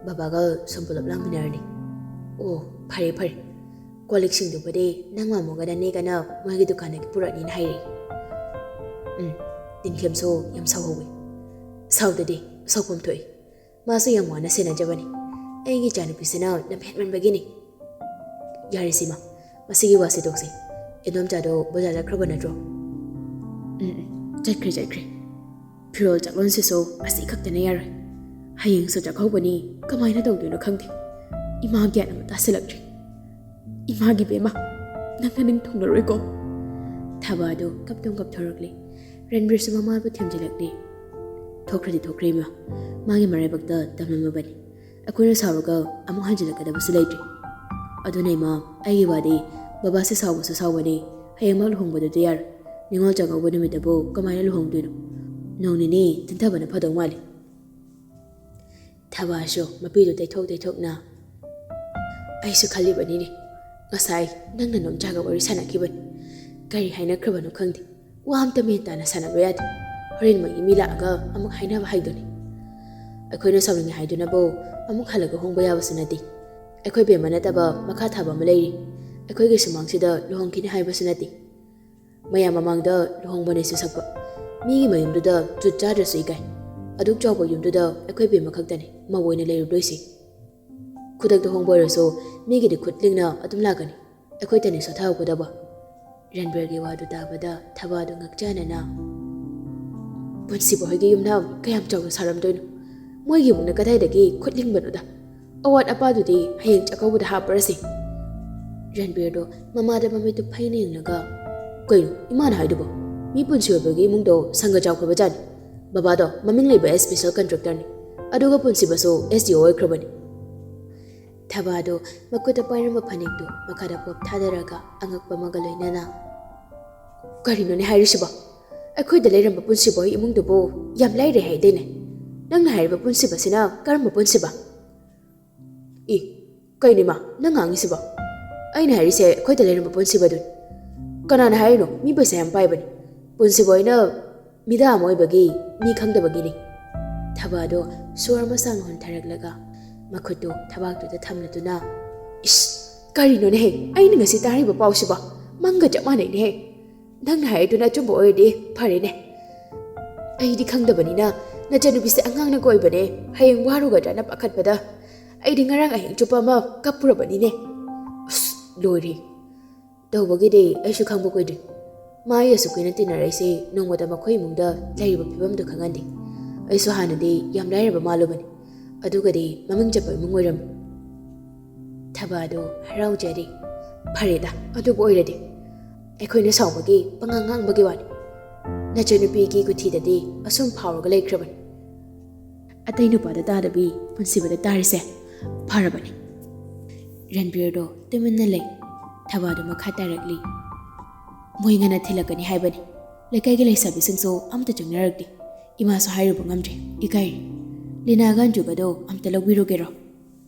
ꯕꯕꯥꯒ ꯁꯨꯝ ꯄꯨꯂꯞ ꯂꯥꯡꯃꯤꯟꯅꯔꯅꯤ꯫" "ꯑꯣ, ꯐꯔꯦ ꯐꯔꯦ꯫ ꯀꯣꯜ ꯂꯤꯛꯁꯤꯡꯗꯨꯕꯨꯗꯤ ꯅꯪ ꯃꯥꯃꯣꯒ ꯅꯅꯦꯒꯅ ꯃꯣꯏꯒꯤ ꯗꯨꯀꯥꯟꯗꯒꯤ ꯄꯨꯔꯛꯅꯤꯅ ꯍꯥꯏꯔꯛꯏ꯫" "ꯎꯝ, ꯇꯤꯟꯈꯦꯝꯁꯨ ꯌꯥꯝ ꯁꯥꯎꯍꯧꯋꯤ꯫" "ꯁꯥꯎꯗꯗꯤ, ꯁꯥꯎꯐꯝ ꯊꯣꯛꯏ꯫ ꯃꯥꯁꯨ ꯌꯥꯝ ꯋꯥꯅ ꯁꯦꯟꯅꯖꯕꯅꯤ꯫ ꯑꯩꯒꯤ ꯏꯆꯥꯅꯨꯄꯤꯁꯤꯅ ꯂꯝꯍꯦꯟꯃꯟꯕꯒꯤꯅꯤ꯫" "ꯌꯥꯔꯦ ꯁꯤꯃ, ꯃꯁꯤꯒꯤ ꯋꯥꯁꯤ ꯇꯣꯛꯁꯤ꯫ ꯏꯗꯣꯝꯆꯥꯗꯣ ꯕꯖꯥꯔ ꯆꯠꯈ꯭ꯔꯕ ꯅꯠꯇ꯭ꯔꯣ?" "ꯎꯝ, ꯎꯝ, ꯆꯠꯈ꯭ꯔꯦ, ꯆꯠꯈ꯭ꯔꯦ꯫ ꯐꯤꯔꯣꯜ ꯆꯥꯛꯂꯣꯟꯁꯤꯁꯨ ꯑꯁꯤ ꯈꯛꯇꯅ ꯌꯥꯔꯣꯏ꯫ "ꯍꯌꯦꯡꯁꯨ ꯆꯥꯛꯀꯧꯕꯅꯤ, ꯀꯃꯥꯏꯅ ꯇꯧꯗꯣꯏꯅꯣ ꯈꯪꯗꯦ꯫ ꯏꯃꯥ ꯒ꯭ꯌꯥꯟ ꯑꯃ ꯇꯥꯁꯤꯜꯂꯛꯇ꯭ꯔꯦ꯫ ꯏꯃꯥꯒꯤ ꯕꯦꯝꯃ, ꯅꯪꯅ ꯅꯤꯡ ꯊꯨꯡꯂꯔꯣꯏꯀꯣ?" ꯊꯕꯥꯗꯣ ꯀꯞꯇꯨꯝ ꯀꯞꯊꯣꯔꯛꯂꯦ꯫ ꯔꯟꯕꯤꯔꯁꯨ ꯃꯃꯥꯕꯨ ꯊꯦꯝꯖꯤꯜꯂꯛꯂꯦ꯫ "ꯊꯣꯛꯈ꯭ꯔꯗꯤ ꯊꯣꯛꯈ꯭ꯔꯦ ꯏꯃꯥ, ꯃꯥꯒꯤ ꯃꯔꯥꯏꯕꯛꯇ ꯇꯝꯂꯝꯃꯕꯅꯤ꯫ ꯑꯩꯈꯣꯏꯅ ꯁꯥꯎꯔꯒ ꯑꯃꯨꯛ ꯍꯟꯖꯤꯜꯂꯛꯀꯗꯕꯁꯨ ꯂꯩꯇ꯭ꯔꯦ꯫ ꯑꯗꯨꯅ ꯏꯃꯥ, ꯑꯩꯒꯤ ꯋꯥꯗꯤ ꯕꯕꯥꯁꯦ ꯁꯥꯎꯕꯁꯨ ꯁꯥꯎꯕꯅꯤ, ꯍꯌꯦꯡꯃꯛ ꯂꯨꯍꯣꯡꯕꯗꯨꯗꯤ ꯌꯥꯔꯣꯏ꯫ ꯅꯤꯉꯣꯜ ꯆꯥꯛꯀꯧꯕ ꯅꯨꯃꯤꯠꯇꯕꯨ ꯀꯃꯥꯏꯅ ꯂꯨꯍꯣꯡꯗꯣꯏꯅꯣ? ꯅꯣꯡ ꯅꯤꯅꯤ ꯇꯤꯟꯊꯕꯅ ꯐꯗꯧ ꯃꯥꯜꯂꯤ꯫" ꯊꯕꯥꯁꯨ ꯃꯄꯤꯗꯨ ꯇꯩꯊꯣꯛ ꯇꯩꯊꯣꯛꯅ, "ꯑꯩꯁꯨ ꯈꯜꯂꯤꯕꯅꯤꯅꯦ, ꯉꯁꯥꯏ ꯅꯪꯅ ꯅꯣꯝꯆꯥꯒ ꯋꯥꯔꯤ ꯁꯥꯟꯅꯈꯤꯕꯅꯤ꯫ ꯀꯔꯤ ꯍꯥꯏꯅꯈ꯭ꯔꯕꯅꯣ ꯈꯪꯗꯦ꯫ ꯋꯥ ꯑꯝꯇ ꯃꯦꯟ ꯇꯥꯅ ꯁꯥꯟꯅꯕ ꯌꯥꯗꯦ꯫ ꯍꯣꯔꯦꯟ ꯃꯣꯏꯒꯤ ꯃꯤ ꯂꯥꯛꯑꯒ ꯑꯃꯨꯛ ꯍꯥꯏꯅꯕ ꯍꯥꯏꯗꯨꯅꯤ꯫ ꯑꯩꯈꯣꯏꯅ ꯁꯥꯎꯅꯤꯡꯉꯦ ꯍꯥꯏꯗꯨꯅꯕꯨ ꯑꯃꯨꯛ ꯍꯜꯂꯒ ꯍꯣꯡꯕ ꯌꯥꯕꯁꯨ ꯅꯠꯇꯦ꯫ ꯑꯩꯈꯣꯏ ꯕꯦꯝꯃ ꯅꯠꯇꯕ ꯃꯈꯥ ꯊꯥꯕ ꯑꯃ ꯂꯩꯔꯤ꯫ ꯑꯩꯈꯣꯏꯒꯤ ꯁꯨꯃꯥꯡꯁꯤꯗ ꯂꯨꯍꯣꯡꯈꯤꯅꯤ ꯍꯥꯏꯕꯁꯨ ꯅꯠꯇꯦ꯫ ꯃꯌꯥꯝ ꯃꯃꯥꯡꯗ ꯂꯨꯍꯣꯡꯕꯅꯦꯁꯨ ꯁꯛꯄ꯫ ꯃꯤꯒꯤ ꯃꯌꯨꯝꯗꯨꯗ ꯖꯨꯠ ꯆꯥꯗ꯭ꯔꯁꯨ ꯏꯀꯥꯏ꯫ ꯑꯗꯨꯛ ꯆꯥꯎꯕ ꯌꯨꯝꯗꯨꯗ ꯑꯩꯈꯣꯏ ꯕꯦꯝꯃ ꯈꯛꯇꯅꯤ ꯃꯧ ꯑꯣꯏꯅ ꯂꯩꯔꯨꯗꯣꯏꯁꯤ꯫ ꯈꯨꯗꯛꯇ ꯍꯣꯡꯕ ꯑꯣꯏꯔꯁꯨ ꯃꯤꯒꯤꯗꯤ ꯈꯨꯠ ꯂꯤꯡꯅ ꯑꯗꯨꯝ ꯂꯥꯛꯀꯅꯤ꯫ ꯑꯩꯈꯣꯏꯇꯅꯤ ꯁꯣꯊꯍꯧꯒꯗꯕ꯫" ꯔꯟꯕꯤꯔꯒꯤ ꯋꯥꯗꯨ ꯇꯥꯕꯗ ꯊꯕꯥꯗꯨ ꯉꯛꯆꯥꯅꯅ, "ꯄꯨꯟꯁꯤꯕ ꯍꯣꯏꯒꯤ ꯌꯨꯝꯅ ꯀꯌꯥꯝ ꯆꯥꯎꯅ ꯁꯥꯔꯝꯗꯣꯏꯅꯣ? ꯃꯣꯏꯒꯤ ꯏꯃꯨꯡꯅ ꯀꯗꯥꯏꯗꯒꯤ ꯈꯨꯠ ꯂꯤꯡꯕꯅꯣꯗ? ꯑꯋꯥꯠ ꯑꯄꯥꯗꯨꯗꯤ ꯍꯌꯦꯡ ꯆꯥꯛꯀꯧꯕꯗ ꯍꯥꯞꯄꯔꯁꯤ꯫" ꯔꯟꯕꯤꯔꯗꯣ ꯃꯃꯥꯗ ꯃꯃꯤꯠꯇꯨ ꯐꯩꯅ ꯌꯦꯡꯂꯒ, "ꯀꯩꯅꯣ ꯏꯃꯥꯅ ꯍꯥꯏꯗꯨꯕꯣ? ꯃꯤ ꯄꯨꯟꯁꯤ ꯑꯣꯏꯕꯒꯤ ꯏꯃꯨꯡꯗꯣ ꯁꯪꯒ ꯆꯥꯎꯈ꯭ꯔꯕꯖꯥꯠꯅꯤ꯫ ꯕꯕꯥꯗꯣ ꯃꯃꯤꯡ ꯂꯩꯕ ꯁ꯭ꯄꯦꯁꯦꯜ ꯀꯟꯇ꯭ꯔꯦꯛꯇꯔꯅꯤ꯫ ꯑꯗꯨꯒ ꯄꯨꯟꯁꯤꯕꯁꯨ ꯑꯦꯁ ꯗꯤ ꯑꯣ ꯑꯣꯏꯈ꯭ꯔꯕꯅꯤ꯫" ꯊꯕꯥꯗꯣ ꯃꯈꯨꯠꯇ ꯄꯥꯏꯔꯝꯕ ꯐꯅꯦꯛꯇꯨ ꯃꯈꯥꯗ ꯄꯣꯞ ꯊꯥꯗꯔꯒ ꯑꯉꯛꯄ ꯑꯃꯒ ꯂꯣꯏꯅꯅ, "ꯀꯔꯤꯅꯣꯅꯦ ꯍꯥꯏꯔꯤꯁꯤꯕꯣ? ꯑꯩꯈꯣꯏꯗ ꯂꯩꯔꯝꯕ ꯄꯨꯟꯁꯤꯕ ꯍꯣꯏ ꯏꯃꯨꯡꯗꯨꯕꯨ ꯌꯥꯝ ꯂꯥꯏꯔꯦ ꯍꯥꯏꯗꯦꯅꯦ꯫ ꯅꯪꯅ ꯍꯥꯏꯔꯤꯕ ꯄꯨꯟꯁꯤꯕꯁꯤꯅ ꯀꯔꯝꯕ ꯄꯨꯟꯁꯤꯕ?" "ꯏ, ꯀꯩꯅꯣ ꯏꯃꯥ, ꯅꯪ ꯉꯥꯡꯉꯤꯁꯤꯕꯣ? ꯑꯩꯅ ꯍꯥꯏꯔꯤꯁꯦ ꯑꯩꯈꯣꯏꯗ ꯂꯩꯔꯝꯕ ꯄꯨꯟꯁꯤꯕꯗꯨꯅꯤ꯫ ꯀꯅꯥꯅ ꯍꯥꯏꯔꯤꯅꯣ ꯃꯤ ꯄꯩꯁꯥ ꯌꯥꯝ ꯄꯥꯏꯕꯅꯤ? ꯄꯨꯟꯁꯤꯕ ꯍꯣꯏꯅ ꯃꯤꯗꯥ ꯑꯃ ꯑꯣꯏꯕꯒꯤ ꯃꯤ ꯈꯪꯗꯕꯒꯤꯅꯤ꯫" ꯊꯕꯥꯗꯣ ꯁꯣꯔ ꯑꯃ ꯁꯥꯡꯅ ꯍꯣꯟꯊꯔꯛꯂꯒ ꯃꯈꯨꯠꯇꯨ ꯊꯕꯥꯛꯇꯨꯗ ꯊꯝꯂꯗꯨꯅ, "ꯏꯁ, ꯀꯔꯤꯅꯣꯅꯦꯍꯦ? ꯑꯩꯅ ꯉꯁꯤ ꯇꯥꯔꯤꯕ ꯄꯥꯎꯁꯤꯕꯣ ꯃꯪꯒ ꯆꯞ ꯃꯥꯟꯅꯩꯅꯦꯍꯦ꯫ ꯅꯪꯅ ꯍꯥꯏꯔꯤꯗꯨꯅ ꯑꯆꯨꯝꯕ ꯑꯣꯏꯔꯗꯤ ꯐꯔꯦꯅꯦ꯫ ꯑꯩꯗꯤ ꯈꯪꯗꯕꯅꯤꯅ ꯅꯆꯟꯅꯨꯄꯤꯁꯦ ꯑꯉꯥꯡꯅ ꯀꯣꯏꯕꯅꯦ, ꯍꯌꯦꯡ ꯋꯥꯔꯨꯒꯗ꯭ꯔꯅ ꯄꯥꯈꯠꯄꯗ ꯑꯩꯗꯤ ꯉꯔꯥꯡ ꯑꯍꯤꯡ ꯆꯨꯞꯄ ꯑꯃ ꯀꯞꯄꯨꯔꯕꯅꯤꯅꯦ꯫ ꯑꯁ, ꯂꯣꯏꯔꯦ꯫ ꯇꯧꯕꯒꯤꯗꯤ ꯑꯩꯁꯨ ꯈꯪꯕ ꯀꯨꯏꯗ꯭ꯔꯤ꯫ ꯃꯥ ꯑꯩ ꯑꯁꯨꯛ ꯀꯨꯏꯅ ꯇꯤꯟꯅꯔꯛꯏꯁꯦ ꯅꯣꯡꯃꯇ ꯃꯈꯣꯏ ꯏꯃꯨꯡꯗ ꯂꯩꯔꯤꯕ ꯐꯤꯕꯝꯗꯨ ꯈꯪꯍꯟꯗꯦ꯫ ꯑꯩꯁꯨ ꯍꯥꯟꯅꯗꯤ ꯌꯥꯝ ꯂꯥꯏꯔꯕ ꯃꯥꯜꯂꯨꯕꯅꯤ, ꯑꯗꯨꯒꯗꯤ ꯃꯃꯤꯡ ꯆꯠꯄ ꯏꯃꯨꯡ ꯑꯣꯏꯔꯝꯃꯤ꯫ ꯊꯕꯥꯗꯣ ꯍꯔꯥꯎꯖꯔꯤ꯫ "ꯐꯔꯦꯗ, ꯑꯗꯨꯕꯨ ꯑꯣꯏꯔꯗꯤ ꯑꯩꯈꯣꯏꯅ ꯁꯥꯎꯕꯒꯤ ꯄꯉꯥꯡ ꯉꯥꯡꯕꯒꯤ ꯋꯥꯅꯤ꯫ ꯅꯆꯟꯅꯨꯄꯤꯒꯤ ꯈꯨꯊꯤꯗꯗꯤ ꯑꯁꯨꯝ ꯐꯥꯎꯔꯒ ꯂꯩꯈ꯭ꯔꯕꯅꯤ꯫ ꯑꯇꯩ ꯅꯨꯄꯥꯗ ꯇꯥꯗꯕꯤ ꯄꯨꯟꯁꯤꯕꯗ ꯇꯥꯔꯤꯁꯦ ꯐꯔꯕꯅꯤ꯫" ꯔꯟꯕꯤꯔꯗꯣ ꯇꯨꯃꯤꯟꯅ ꯂꯩ꯫ ꯊꯕꯥꯗꯣ ꯃꯈꯥ ꯇꯥꯔꯛꯂꯤ꯫ "ꯃꯣꯏ ꯉꯟꯅ ꯊꯤꯜꯂꯛꯀꯅꯤ ꯍꯥꯏꯕꯅꯤ꯫ ꯂꯩꯀꯥꯏꯒꯤ ꯂꯩꯁꯥꯕꯤꯁꯤꯡꯁꯨ ꯑꯝꯇ ꯆꯪꯅꯔꯛꯇꯦ꯫ ꯏꯃꯥꯁꯨ ꯍꯥꯏꯔꯨꯕ ꯉꯝꯗ꯭ꯔꯦ꯫ ꯏꯀꯥꯏꯔꯦ꯫ ꯂꯤꯅꯥꯒ ꯑꯟꯖꯨꯒꯗꯣ ꯑꯝꯇ ꯂꯧꯕꯤꯔꯨꯒꯦꯔꯣ?"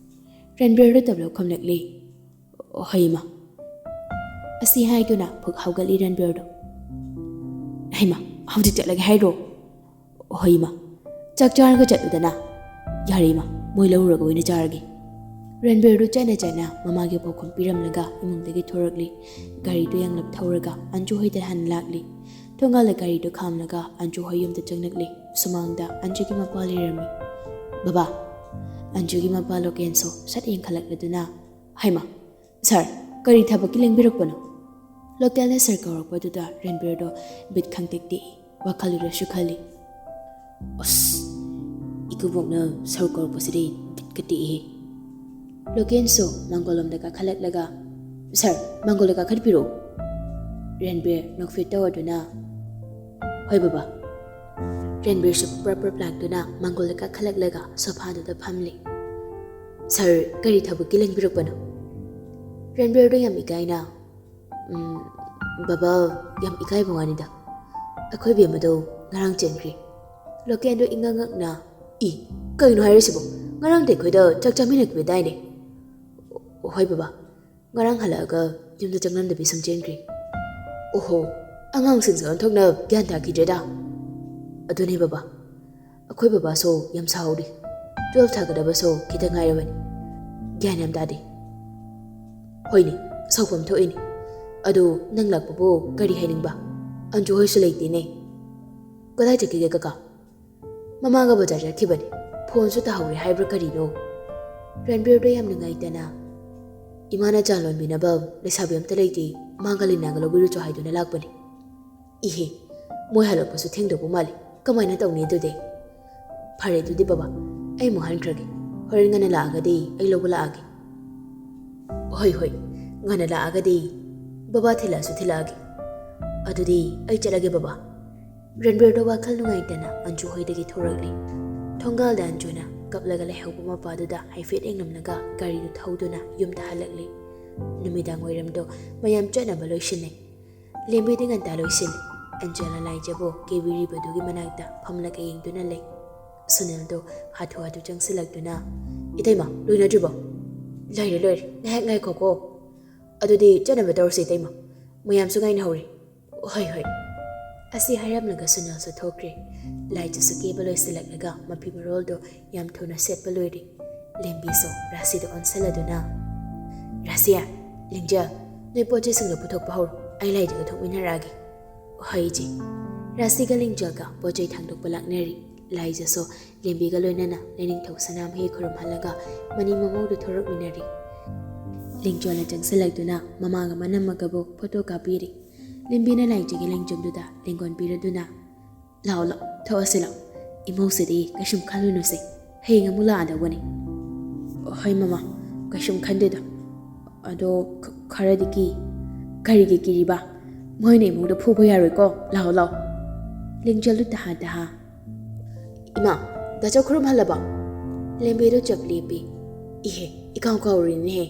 ꯔꯟꯕꯤꯔꯗꯣ ꯇꯞꯂꯞ ꯈꯨꯝꯂꯛꯂꯤ꯫ "ꯍꯣꯏ, ꯏꯃꯥ꯫" ꯑꯁꯤ ꯍꯥꯏꯗꯨꯅ ꯐꯨꯛ ꯍꯧꯒꯠꯂꯤ ꯔꯟꯕꯤꯔꯗꯣ꯫ "ꯍꯩꯃꯥ, ꯍꯧꯖꯤꯛ ꯆꯠꯂꯒꯦ ꯍꯥꯏꯔꯣ?" "ꯍꯣꯏ, ꯏꯃꯥ꯫ ꯆꯥꯛ ꯆꯥꯔꯒ ꯆꯠꯂꯨꯗꯅ꯫" "ꯌꯥꯔꯦ, ꯏꯃꯥ, ꯃꯣꯏ ꯂꯧꯔꯨꯔꯒ ꯑꯣꯏꯅ ꯆꯥꯔꯒꯦ꯫" ꯔꯟꯕꯤꯔꯗꯨ ꯆꯠꯅ ꯆꯠꯅ ꯃꯃꯥꯒꯤ ꯄꯥꯎꯈꯨꯝ ꯄꯤꯔꯝꯂꯒ ꯏꯃꯨꯡꯗꯒꯤ ꯊꯣꯔꯛꯂꯤ꯫ ꯒꯥꯔꯤꯗꯨ ꯌꯥꯡꯂꯞ ꯊꯧꯔꯒ ꯑꯟꯖꯨ ꯍꯣꯏꯗ ꯍꯥꯟꯅ ꯂꯥꯛꯂꯤ꯫ ꯊꯣꯡꯒꯥꯜꯗ ꯒꯥꯔꯤꯗꯨ ꯈꯥꯝꯂꯒ ꯑꯟꯖꯨ ꯍꯣꯏ ꯌꯨꯝꯗ ꯆꯪꯂꯛꯂꯤ꯫ ꯁꯨꯃꯥꯡꯗ ꯑꯟꯖꯨꯒꯤ ꯃꯄꯥ ꯂꯩꯔꯝꯃꯤ꯫ "ꯕꯕꯥ!" ꯑꯟꯖꯨꯒꯤ ꯃꯄꯥ ꯂꯣꯀꯦꯟꯁꯨ ꯁꯠ ꯌꯦꯡꯈꯠꯂꯛꯂꯗꯨꯅ, "ꯍꯩꯃꯥ, ꯁꯥꯔ, ꯀꯔꯤ ꯊꯕꯛꯀꯤ ꯂꯦꯡꯕꯤꯔꯛꯄꯅꯣ?" ꯂꯣꯀꯦꯜꯅ ꯁꯥꯔ ꯀꯧꯔꯛꯄꯗꯨꯗ ꯔꯟꯕꯤꯔꯗꯣ ꯕꯤꯠ ꯈꯪꯇꯦꯛ ꯇꯦꯛꯏ꯫ ꯋꯥꯈꯜꯗꯨꯗꯁꯨ ꯈꯜꯂꯤ, "ꯑꯁ, ꯏꯀꯨꯕꯣꯛꯅ ꯁꯥꯔ ꯀꯧꯔꯛꯄꯁꯤꯗꯤ ꯕꯤꯠꯀ ꯇꯦꯛꯏꯍꯦ꯫" ꯂꯣꯀꯦꯟꯁꯨ ꯃꯥꯡꯒꯣꯜꯂꯣꯝꯗ ꯀꯥꯈꯠꯂꯛꯂꯒ, "ꯁꯥꯔ, ꯃꯥꯡꯒꯣꯜꯗ ꯀꯥꯈꯠꯄꯤꯔꯛꯑꯣ꯫" ꯔꯟꯕꯤꯔ ꯅꯣꯛꯐꯦꯠ ꯇꯧꯔꯗꯨꯅ, "ꯍꯣꯏ ꯕꯕꯥ꯫" ꯔꯟꯕꯤꯔꯁꯨ ꯄ꯭ꯔꯞ ꯄ꯭ꯔꯞ ꯂꯥꯛꯇꯨꯅ ꯃꯥꯡꯒꯣꯜꯗ ꯀꯥꯈꯠꯂꯛꯂꯒ ꯁꯣꯐꯥꯗꯨꯗ ꯐꯝꯂꯤ꯫ "ꯁꯥꯔ, ꯀꯔꯤ ꯊꯕꯛꯀꯤ ꯂꯦꯡꯕꯤꯔꯛꯄꯅꯣ?" ꯔꯟꯕꯤꯔꯗꯣ ꯌꯥꯝ ꯏꯀꯥꯏꯅ, "ꯎꯝ, ꯕꯕꯥ, ꯌꯥꯝ ꯏꯀꯥꯏꯕ ꯋꯥꯅꯤꯗ꯫ ꯑꯩꯈꯣꯏ ꯕꯦꯝꯃꯗꯣ ꯉꯔꯥꯡ ꯆꯦꯟꯈ꯭ꯔꯦ꯫" ꯂꯣꯀꯦꯟꯗꯣ ꯏꯉꯛ ꯉꯛꯅ, "ꯏ, ꯀꯩꯅꯣ ꯍꯥꯏꯔꯤꯁꯤꯕꯣ? ꯉꯔꯥꯡꯗꯤ ꯑꯩꯈꯣꯏꯗ ꯆꯥꯛ ꯆꯥꯃꯤꯟꯅꯈꯤꯕꯗꯥꯏꯅꯦ?" "ꯍꯣꯏ ꯕꯕꯥ, ꯉꯔꯥꯡ ꯍꯜꯂꯛꯑꯒ ꯌꯨꯝꯗ ꯆꯪꯂꯝꯗꯕꯤ ꯁꯨꯝ ꯆꯦꯟꯈ꯭ꯔꯦ꯫" "ꯑꯣꯍꯣ, ꯑꯉꯥꯡꯁꯤꯡꯁꯦ ꯑꯣꯟꯊꯣꯛꯅ ꯒ꯭ꯌꯥꯟ ꯇꯥꯈꯤꯗ꯭ꯔꯦꯗ꯫" "ꯑꯗꯨꯅꯦ ꯕꯕꯥ, ꯑꯩꯈꯣꯏ ꯕꯕꯥꯁꯨ ꯌꯥꯝ ꯁꯥꯎꯔꯤ꯫ ꯇꯨꯋꯦꯜꯐ ꯊꯥꯒꯗꯕꯁꯨ ꯈꯤꯇꯪ ꯉꯥꯏꯔꯕꯅꯤ꯫ ꯒ꯭ꯌꯥꯟ ꯌꯥꯝ ꯇꯥꯗꯦ꯫" "ꯍꯣꯏꯅꯦ, ꯁꯥꯎꯐꯝ ꯊꯣꯛꯏꯅꯦ꯫ ꯑꯗꯨ ꯅꯪ ꯂꯥꯛꯄꯕꯨ ꯀꯔꯤ ꯍꯥꯏꯅꯤꯡꯕ? ꯑꯟꯖꯨ ꯍꯣꯏꯁꯨ ꯂꯩꯇꯦꯅꯦ꯫ ꯀꯗꯥꯏ ꯆꯠꯈꯤꯒꯦ ꯀꯀꯥ?" "ꯃꯃꯥꯒ ꯕꯖꯥꯔ ꯆꯠꯈꯤꯕꯅꯤ꯫ ꯐꯣꯟꯁꯨ ꯇꯥꯍꯧꯔꯦ ꯍꯥꯏꯕ꯭ꯔꯥ ꯀꯔꯤꯅꯣ?" ꯔꯟꯕꯤꯔꯗꯣ ꯌꯥꯝ ꯅꯨꯡꯉꯥꯏꯇꯅ, "ꯏꯃꯥꯅ ꯆꯥ ꯂꯣꯟꯕꯤꯅꯕ ꯂꯩꯁꯥꯕꯤ ꯑꯝꯇ ꯂꯩꯇꯦ, ꯃꯥꯒ ꯂꯤꯅꯥꯒ ꯂꯧꯕꯤꯔꯨꯆꯣ ꯍꯥꯏꯗꯨꯅ ꯂꯥꯛꯄꯅꯤ꯫" "ꯏꯍꯦ, ꯃꯣꯏ ꯍꯜꯂꯛꯄꯁꯨ ꯊꯦꯡꯗꯧꯕ ꯃꯥꯜꯂꯤ꯫ ꯀꯃꯥꯏꯅ ꯇꯧꯅꯤ ꯑꯗꯨꯗꯤ?" "ꯐꯔꯦ, ꯑꯗꯨꯗꯤ ꯕꯕꯥ, ꯑꯩ ꯑꯃꯨꯛ ꯍꯟꯈ꯭ꯔꯒꯦ꯫ ꯍꯣꯔꯦꯟ ꯉꯟꯅ ꯂꯥꯛꯑꯒꯗꯤ ꯑꯩ ꯂꯧꯕ ꯂꯥꯛꯑꯒꯦ꯫" "ꯍꯣꯏ, ꯍꯣꯏ, ꯉꯟꯅ ꯂꯥꯛꯑꯒꯗꯤ ꯕꯕꯥ ꯊꯤꯜꯂꯛꯑꯁꯨ ꯊꯤꯜꯂꯛꯑꯒꯦ꯫" "ꯑꯗꯨꯗꯤ ꯑꯩ ꯆꯠꯂꯒꯦ ꯕꯕꯥ꯫" ꯔꯟꯕꯤꯔꯗꯣ ꯋꯥꯈꯜ ꯅꯨꯡꯉꯥꯏꯇꯅ ꯑꯟꯖꯨ ꯍꯣꯏꯗꯒꯤ ꯊꯣꯔꯛꯂꯤ꯫ ꯊꯣꯡꯒꯥꯜꯗ ꯑꯟꯖꯨꯅ ꯀꯞꯂꯒ ꯂꯩꯍꯧꯕ ꯃꯄꯥꯗꯨꯗ ꯍꯥꯏꯐꯦꯠ ꯌꯦꯡꯂꯝꯂꯒ ꯒꯥꯔꯤꯗꯨ ꯊꯧꯗꯨꯅ ꯌꯨꯝꯗ ꯍꯜꯂꯛꯂꯤ꯫ ꯅꯨꯃꯤꯗꯥꯡ ꯋꯥꯏꯔꯝꯗꯣ ꯃꯌꯥꯝ ꯆꯠꯅꯕ ꯂꯣꯏꯁꯤꯟꯅꯩ꯫ ꯂꯦꯝꯕꯤꯗꯤ ꯉꯟꯇꯥ ꯂꯣꯏꯁꯤꯜꯂꯤ꯫ ꯑꯟꯖꯨꯅ ꯂꯥꯏꯖꯕꯨ ꯀꯦꯕꯤꯔꯤꯕꯗꯨꯒꯤ ꯃꯅꯥꯛꯇ ꯐꯝꯂꯒ ꯌꯦꯡꯗꯨꯅ ꯂꯩ꯫ ꯁꯨꯅꯤꯜꯗꯣ ꯍꯥꯊꯨ ꯍꯥꯊꯨ ꯆꯪꯁꯤꯜꯂꯛꯇꯨꯅ, "ꯏꯇꯩꯃ, ꯂꯣꯏꯅꯗ꯭ꯔꯤꯕꯣ?" "ꯂꯣꯏꯔꯦ, ꯂꯣꯏꯔꯦ, ꯉꯥꯏꯍꯥꯛ ꯉꯥꯏꯈꯣꯀꯣ꯫ ꯑꯗꯨꯗꯤ ꯆꯠꯅꯕ ꯇꯧꯔꯁꯤ ꯏꯇꯩꯃ, ꯃꯌꯥꯝꯁꯨ ꯉꯥꯏꯅꯍꯧꯔꯦ꯫" "ꯍꯣꯏ, ꯍꯣꯏ꯫" ꯑꯁꯤ ꯍꯥꯏꯔꯝꯂꯒ ꯁꯨꯅꯤꯜꯁꯨ ꯊꯣꯛꯈ꯭ꯔꯦ꯫ ꯂꯥꯏꯖꯁꯨ ꯀꯦꯕ ꯂꯣꯏꯁꯤꯜꯂꯛꯂꯒ ꯃꯐꯤ ꯃꯔꯣꯜꯗꯣ ꯌꯥꯝ ꯊꯨꯅ ꯁꯦꯠꯄ ꯂꯣꯏꯔꯦ꯫ ꯂꯦꯝꯕꯤꯁꯨ ꯔꯥꯁꯤꯗ ꯑꯣꯟꯁꯤꯜꯂꯗꯨꯅ, "ꯔꯥꯁꯤ, ꯂꯤꯡꯖꯦꯜ, ꯅꯣꯏ ꯄꯣꯠ ꯆꯩꯁꯤꯡꯗꯣ ꯄꯨꯊꯣꯛꯄ ꯍꯧꯔꯣ, ꯑꯩ ꯂꯥꯏꯖꯒ ꯊꯣꯛꯃꯤꯟꯅꯔꯛꯑꯒꯦ꯫" "ꯍꯣꯏ ꯏꯆꯦ꯫" ꯔꯥꯁꯤꯒ ꯂꯤꯡꯖꯦꯜꯒ ꯄꯣꯠ ꯆꯩ ꯊꯥꯡꯗꯣꯛꯄ ꯂꯥꯛꯅꯔꯤ꯫ ꯂꯥꯏꯖꯁꯨ ꯂꯦꯝꯕꯤꯒ ꯂꯣꯏꯅꯅ ꯂꯥꯏꯅꯤꯡꯊꯧ ꯁꯅꯥꯃꯍꯤ ꯈꯨꯔꯨꯝꯍꯜꯂꯒ ꯃꯅꯤꯡ ꯃꯃꯧꯗꯨ ꯊꯣꯔꯛꯃꯤꯟꯅꯔꯤ꯫ ꯂꯤꯡꯖꯦꯜꯅ ꯆꯪꯁꯤꯜꯂꯛꯇꯨꯅ ꯃꯃꯥꯒ ꯃꯅꯝꯃꯒꯕꯨ ꯐꯣꯇꯣ ꯀꯥꯞꯄꯤꯔꯤ꯫ ꯂꯦꯝꯕꯤꯅ ꯂꯥꯏꯖꯒꯤ ꯂꯦꯡꯖꯨꯝꯗꯨꯗ ꯂꯦꯡꯒꯣꯟ ꯄꯤꯔꯗꯨꯅ, "ꯂꯥꯛꯑꯣ, ꯂꯥꯛꯑꯣ, ꯊꯣꯛꯑꯁꯤ ꯂꯥꯛꯑꯣ꯫ ꯏꯃꯧꯁꯤꯗꯤ ꯀꯩꯁꯨꯝ ꯈꯜꯂꯨꯅꯨꯁꯦ, ꯍꯌꯦꯡ ꯑꯃꯨꯛ ꯂꯥꯛꯑꯗꯧꯕꯅꯤ꯫" "ꯍꯣꯏ ꯃꯃꯥ, ꯀꯩꯁꯨꯝ ꯈꯟꯗꯦꯗ꯫ ꯑꯗꯣ ꯈ-, ꯈꯔꯗꯤ ꯀꯤ꯫" "ꯀꯔꯤꯒꯤ ꯀꯤꯔꯤꯕ? ꯃꯣꯏꯅ ꯏꯃꯧꯗ ꯐꯨꯕ ꯌꯥꯔꯣꯏꯀꯣ꯫ ꯂꯥꯛꯑꯣ, ꯂꯥꯛꯑꯣ꯫" ꯂꯤꯡꯖꯦꯜꯗꯨ ꯇꯍꯥ ꯇꯍꯥ, "ꯏꯃꯥ, ꯗꯥꯆꯧ ꯈꯨꯔꯨꯝꯍꯜꯂꯕꯣ?" ꯂꯦꯝꯕꯤꯗꯨ ꯆꯞ ꯂꯦꯞꯄꯤ꯫ "ꯏꯍꯦ, ꯏꯀꯥꯎ ꯀꯥꯎꯔꯤꯅꯦꯍꯦ꯫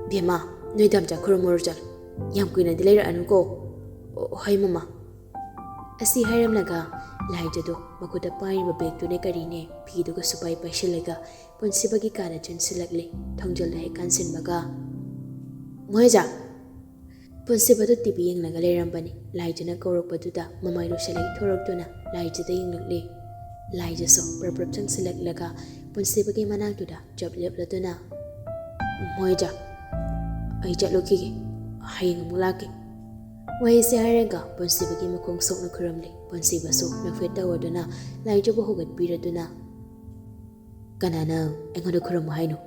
ꯕꯦꯝꯃ, ꯅꯣꯏ ꯗꯥꯝꯆꯥ ꯈꯨꯔꯨꯝꯃꯨꯔꯣ ꯆꯠꯂꯣ꯫ ꯌꯥꯝ ꯀꯨꯏꯅꯗꯤ ꯂꯩꯔꯛꯑꯅꯨꯀꯣ꯫" "ꯍꯣꯏ ꯃꯃꯥ꯫" ꯑꯁꯤ ꯍꯥꯏꯔꯝꯂꯒ ꯂꯥꯏꯖꯗꯣ ꯃꯈꯨꯠꯇ ꯄꯥꯏꯔꯤꯕ ꯕꯦꯒꯇꯨꯅꯦ ꯀꯔꯤꯅꯦ ꯐꯤꯗꯨꯒ ꯁꯨꯄꯥꯏ ꯄꯥꯏꯁꯤꯜꯂꯒ ꯄꯨꯟꯁꯤꯕꯒꯤ ꯀꯥꯗ ꯆꯦꯟꯁꯤꯜꯂꯛꯂꯦ꯫ ꯊꯣꯡꯖꯤꯜꯗꯨ ꯍꯦꯛ ꯀꯥꯟꯁꯤꯟꯕꯒ, "ꯃꯣꯏꯖꯥ!" ꯄꯨꯟꯁꯤꯕꯗꯨ ꯇꯤ ꯚꯤ ꯌꯦꯡꯂꯒ ꯂꯩꯔꯝꯕꯅꯤ꯫ ꯂꯥꯏꯖꯅ ꯀꯧꯔꯛꯄꯗꯨꯗ ꯃꯃꯥꯏ ꯂꯣꯏꯁꯤꯜꯂꯒ ꯊꯣꯔꯛꯇꯨꯅ ꯂꯥꯏꯖꯗ ꯌꯦꯡꯂꯛꯂꯦ꯫ ꯂꯥꯏꯖꯁꯨ ꯄ꯭ꯔꯞ ꯄ꯭ꯔꯞ ꯆꯪꯁꯤꯜꯂꯛꯂꯒ ꯄꯨꯟꯁꯤꯕꯒꯤ ꯃꯅꯥꯛꯇꯨꯗ ꯆꯞ ꯂꯦꯞꯂꯗꯨꯅ, "ꯃꯣꯏꯖꯥ, ꯑꯩ ꯆꯠꯂꯨꯈꯤꯒꯦ, ꯍꯌꯦꯡ ꯑꯃꯨꯛ ꯂꯥꯛꯀꯦ꯫" ꯋꯥꯍꯩꯁꯦ ꯍꯥꯏꯔꯒ ꯄꯨꯟꯁꯤꯕꯒꯤ ꯃꯈꯣꯡ ꯁꯣꯛꯅ ꯈꯨꯔꯨꯝꯂꯦ꯫ ꯄꯨꯟꯁꯤꯕꯁꯨ ꯅꯣꯛꯐꯦꯠ ꯇꯧꯔꯗꯨꯅ ꯂꯥꯏꯖꯕꯨ ꯍꯧꯒꯠꯄꯤꯔꯗꯨꯅ, "ꯀꯅꯥꯅ ꯑꯩꯉꯣꯟꯗ ꯈꯨꯔꯨꯝꯃꯨ ꯍꯥꯏꯅꯣ?"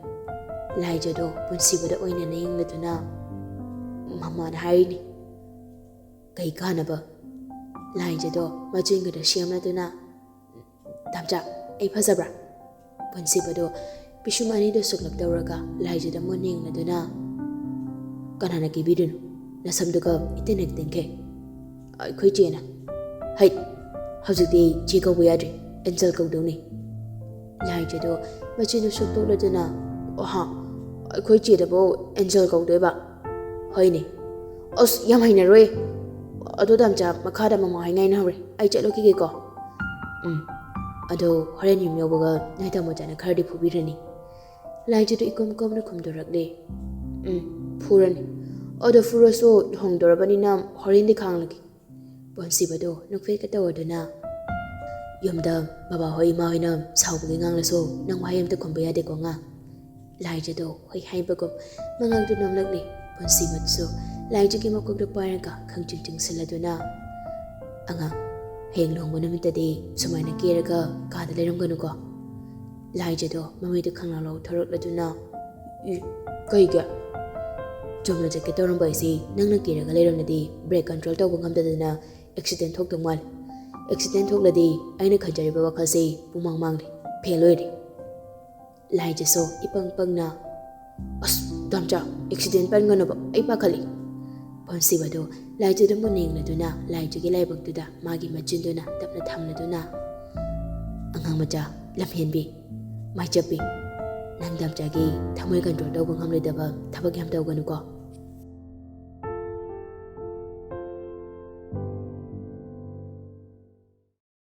ꯂꯥꯏꯖꯗꯣ ꯄꯨꯟꯁꯤꯕꯗ ꯑꯣꯏꯅ ꯌꯦꯡꯂꯗꯨꯅ, "ꯃꯃꯥꯅ ꯍꯥꯏꯔꯤꯅꯤ꯫" "ꯀꯩ ꯀꯥꯟꯅꯕ?" ꯂꯥꯏꯖꯗꯣ ꯃꯆꯤꯟꯒꯗ ꯁꯦꯝꯂꯗꯨꯅ, "ꯗꯥꯝꯆꯥ, ꯑꯩ ꯐꯖꯕ꯭ꯔꯥ? ꯄꯨꯟꯁꯤꯕꯗꯣ ꯄꯤꯁꯨꯝ ꯑꯅꯤꯗꯣ ꯁꯨꯛꯂꯞ ꯇꯧꯔꯒ ꯂꯥꯏꯖꯗ ꯃꯨꯟꯅ ꯌꯦꯡꯂꯗꯨꯅ, "ꯀꯅꯥꯅ ꯀꯦꯕꯤꯔꯤꯅꯣ? ꯅꯁꯝꯗꯨꯒ ꯏꯇꯦꯟ ꯍꯦꯛ ꯇꯦꯟꯈꯩ꯫ ꯑꯩꯈꯣꯏ ꯆꯦꯅ꯫" "ꯍꯩꯠ, ꯍꯧꯖꯤꯛꯇꯤ ꯆꯦ ꯀꯧꯕ ꯌꯥꯗ꯭ꯔꯦ, ꯑꯦꯟꯖꯦꯜ ꯀꯧꯗꯧꯅꯤ꯫" ꯂꯥꯏꯖꯗꯣ ꯃꯆꯤꯟꯗꯨ ꯁꯨꯛꯇꯣꯛꯂꯗꯨꯅ, "ꯑꯣꯍꯥ, ꯑꯩꯈꯣꯏ ꯆꯦꯗꯕꯨ ꯑꯦꯟꯖꯦꯜ ꯀꯧꯗꯣꯏꯕ? ꯍꯣꯏꯅꯦ꯫ ꯑꯁ, ꯌꯥꯝ ꯍꯩꯅꯔꯣꯏ꯫ ꯑꯗꯣ ꯗꯥꯝꯆꯥ, ꯃꯈꯥꯗ ꯃꯃꯥ ꯍꯣꯏ ꯉꯥꯏꯅꯍꯧꯔꯦ, ꯑꯩ ꯆꯠꯂꯨꯈꯤꯒꯦꯀꯣ꯫" "ꯎꯝ, ꯑꯗꯣ ꯍꯣꯔꯦꯟ ꯌꯨꯝ ꯌꯧꯕꯒ ꯅꯣꯏ ꯇꯥꯃꯣꯆꯥꯅ ꯈꯔꯗꯤ ꯐꯨꯕꯤꯔꯅꯤ꯫" ꯂꯥꯏꯖꯗꯣ ꯏꯀꯣꯝ ꯀꯣꯝꯅ ꯈꯨꯝꯗꯣꯔꯛꯂꯦ꯫ "ꯎꯝ, ꯐꯨꯔꯅꯤ꯫ ꯑꯗꯣ ꯐꯨꯔꯁꯨ ꯂꯨꯍꯣꯡꯗꯣꯔꯕꯅꯤꯅ ꯍꯣꯔꯦꯟꯗꯤ ꯈꯥꯡꯂꯒꯦ꯫" ꯄꯨꯟꯁꯤꯕꯗꯣ ꯅꯣꯛꯐꯦꯠꯀ ꯇꯧꯔꯗꯨꯅ, "ꯌꯨꯝꯗ ꯕꯕꯥ ꯍꯣꯏ ꯏꯃꯥ ꯍꯣꯏꯅ ꯁꯥꯎꯕꯒꯤ ꯉꯥꯡꯂꯁꯨ ꯅꯪ ꯋꯥꯍꯩ ꯑꯝꯇ ꯈꯨꯝꯕ ꯌꯥꯗꯦꯀꯣ, ꯑꯉꯥꯡ?" ꯂꯥꯏꯖꯗꯣ ꯍꯣꯏ ꯍꯥꯏꯕꯒꯨꯝ ꯃꯉꯛꯇꯨ ꯅꯣꯝꯂꯛꯂꯤ꯫ ꯄꯨꯟꯁꯤꯕꯗꯨꯁꯨ ꯂꯥꯏꯖꯒꯤ ꯃꯀꯣꯛꯇ ꯄꯥꯏꯔꯒ ꯈꯪꯆꯤꯡ ꯆꯤꯡꯁꯤꯜꯂꯗꯨꯅ, "ꯑꯉꯥꯡ, ꯍꯌꯦꯡ ꯂꯨꯍꯣꯡꯕ ꯅꯨꯃꯤꯠꯇꯗꯤ ꯁꯨꯃꯥꯏꯅ ꯀꯦꯔꯒ ꯀꯥꯗ ꯂꯩꯔꯝꯒꯅꯨꯀꯣ꯫" ꯂꯥꯏꯖꯗꯣ ꯃꯃꯤꯠꯇꯨ ꯈꯪꯂꯥꯎ ꯂꯥꯎꯊꯣꯔꯛꯂꯗꯨꯅ, "ꯏ, ꯀꯩꯒꯤ? ꯆꯨꯝꯅ ꯆꯠꯀꯦ ꯇꯧꯔꯝꯕ ꯑꯩꯁꯤ ꯅꯪꯅ ꯀꯦꯔꯒ ꯂꯩꯔꯝꯂꯗꯤ ꯕ꯭ꯔꯦꯛ ꯀꯟꯇ꯭ꯔꯣꯜ ꯇꯧꯕ ꯉꯝꯗꯗꯅ ꯑꯦꯛꯁꯤꯗꯦꯟ ꯊꯣꯛꯇꯧ ꯃꯥꯜꯂꯤ꯫ ꯑꯦꯛꯁꯤꯗꯦꯟ ꯊꯣꯛꯂꯗꯤ ꯑꯩꯅ ꯈꯟꯖꯔꯤꯕ ꯋꯥꯈꯜꯁꯤ ꯄꯨꯡꯃꯥꯡ ꯃꯥꯡꯂꯦ, ꯐꯦꯜ ꯑꯣꯏꯔꯦ꯫" ꯂꯥꯏꯖꯁꯨ ꯏꯄꯪ ꯄꯪꯅ, "ꯑꯁ, ꯗꯥꯝꯆꯥ, ꯑꯦꯛꯁꯤꯗꯦꯟ ꯄꯟꯒꯅꯨꯕ, ꯑꯩ ꯄꯥꯈꯠꯂꯤ꯫" ꯄꯨꯟꯁꯤꯕꯗꯨ ꯂꯥꯏꯖꯗ ꯃꯨꯟꯅ ꯌꯦꯡꯂꯗꯨꯅ ꯂꯥꯏꯖꯒꯤ ꯂꯥꯏꯕꯛꯇꯨꯗ ꯃꯥꯒꯤ ꯃꯆꯤꯟꯗꯨꯅ ꯇꯞꯅ ꯊꯝꯂꯗꯨꯅ, "ꯑꯉꯥꯡ ꯃꯆꯥ, ꯂꯝꯍꯦꯟꯕꯤ, ꯃꯥꯏꯆꯞꯄꯤ, ꯅꯪ ꯗꯥꯝꯆꯥꯒꯤ ꯊꯃꯣꯏ ꯀꯟꯇ꯭ꯔꯣꯜ ꯇꯧꯕ ꯉꯝꯂꯣꯏꯗꯕ ꯊꯕꯛ ꯌꯥꯝ ꯇꯧꯒꯅꯨꯀꯣ꯫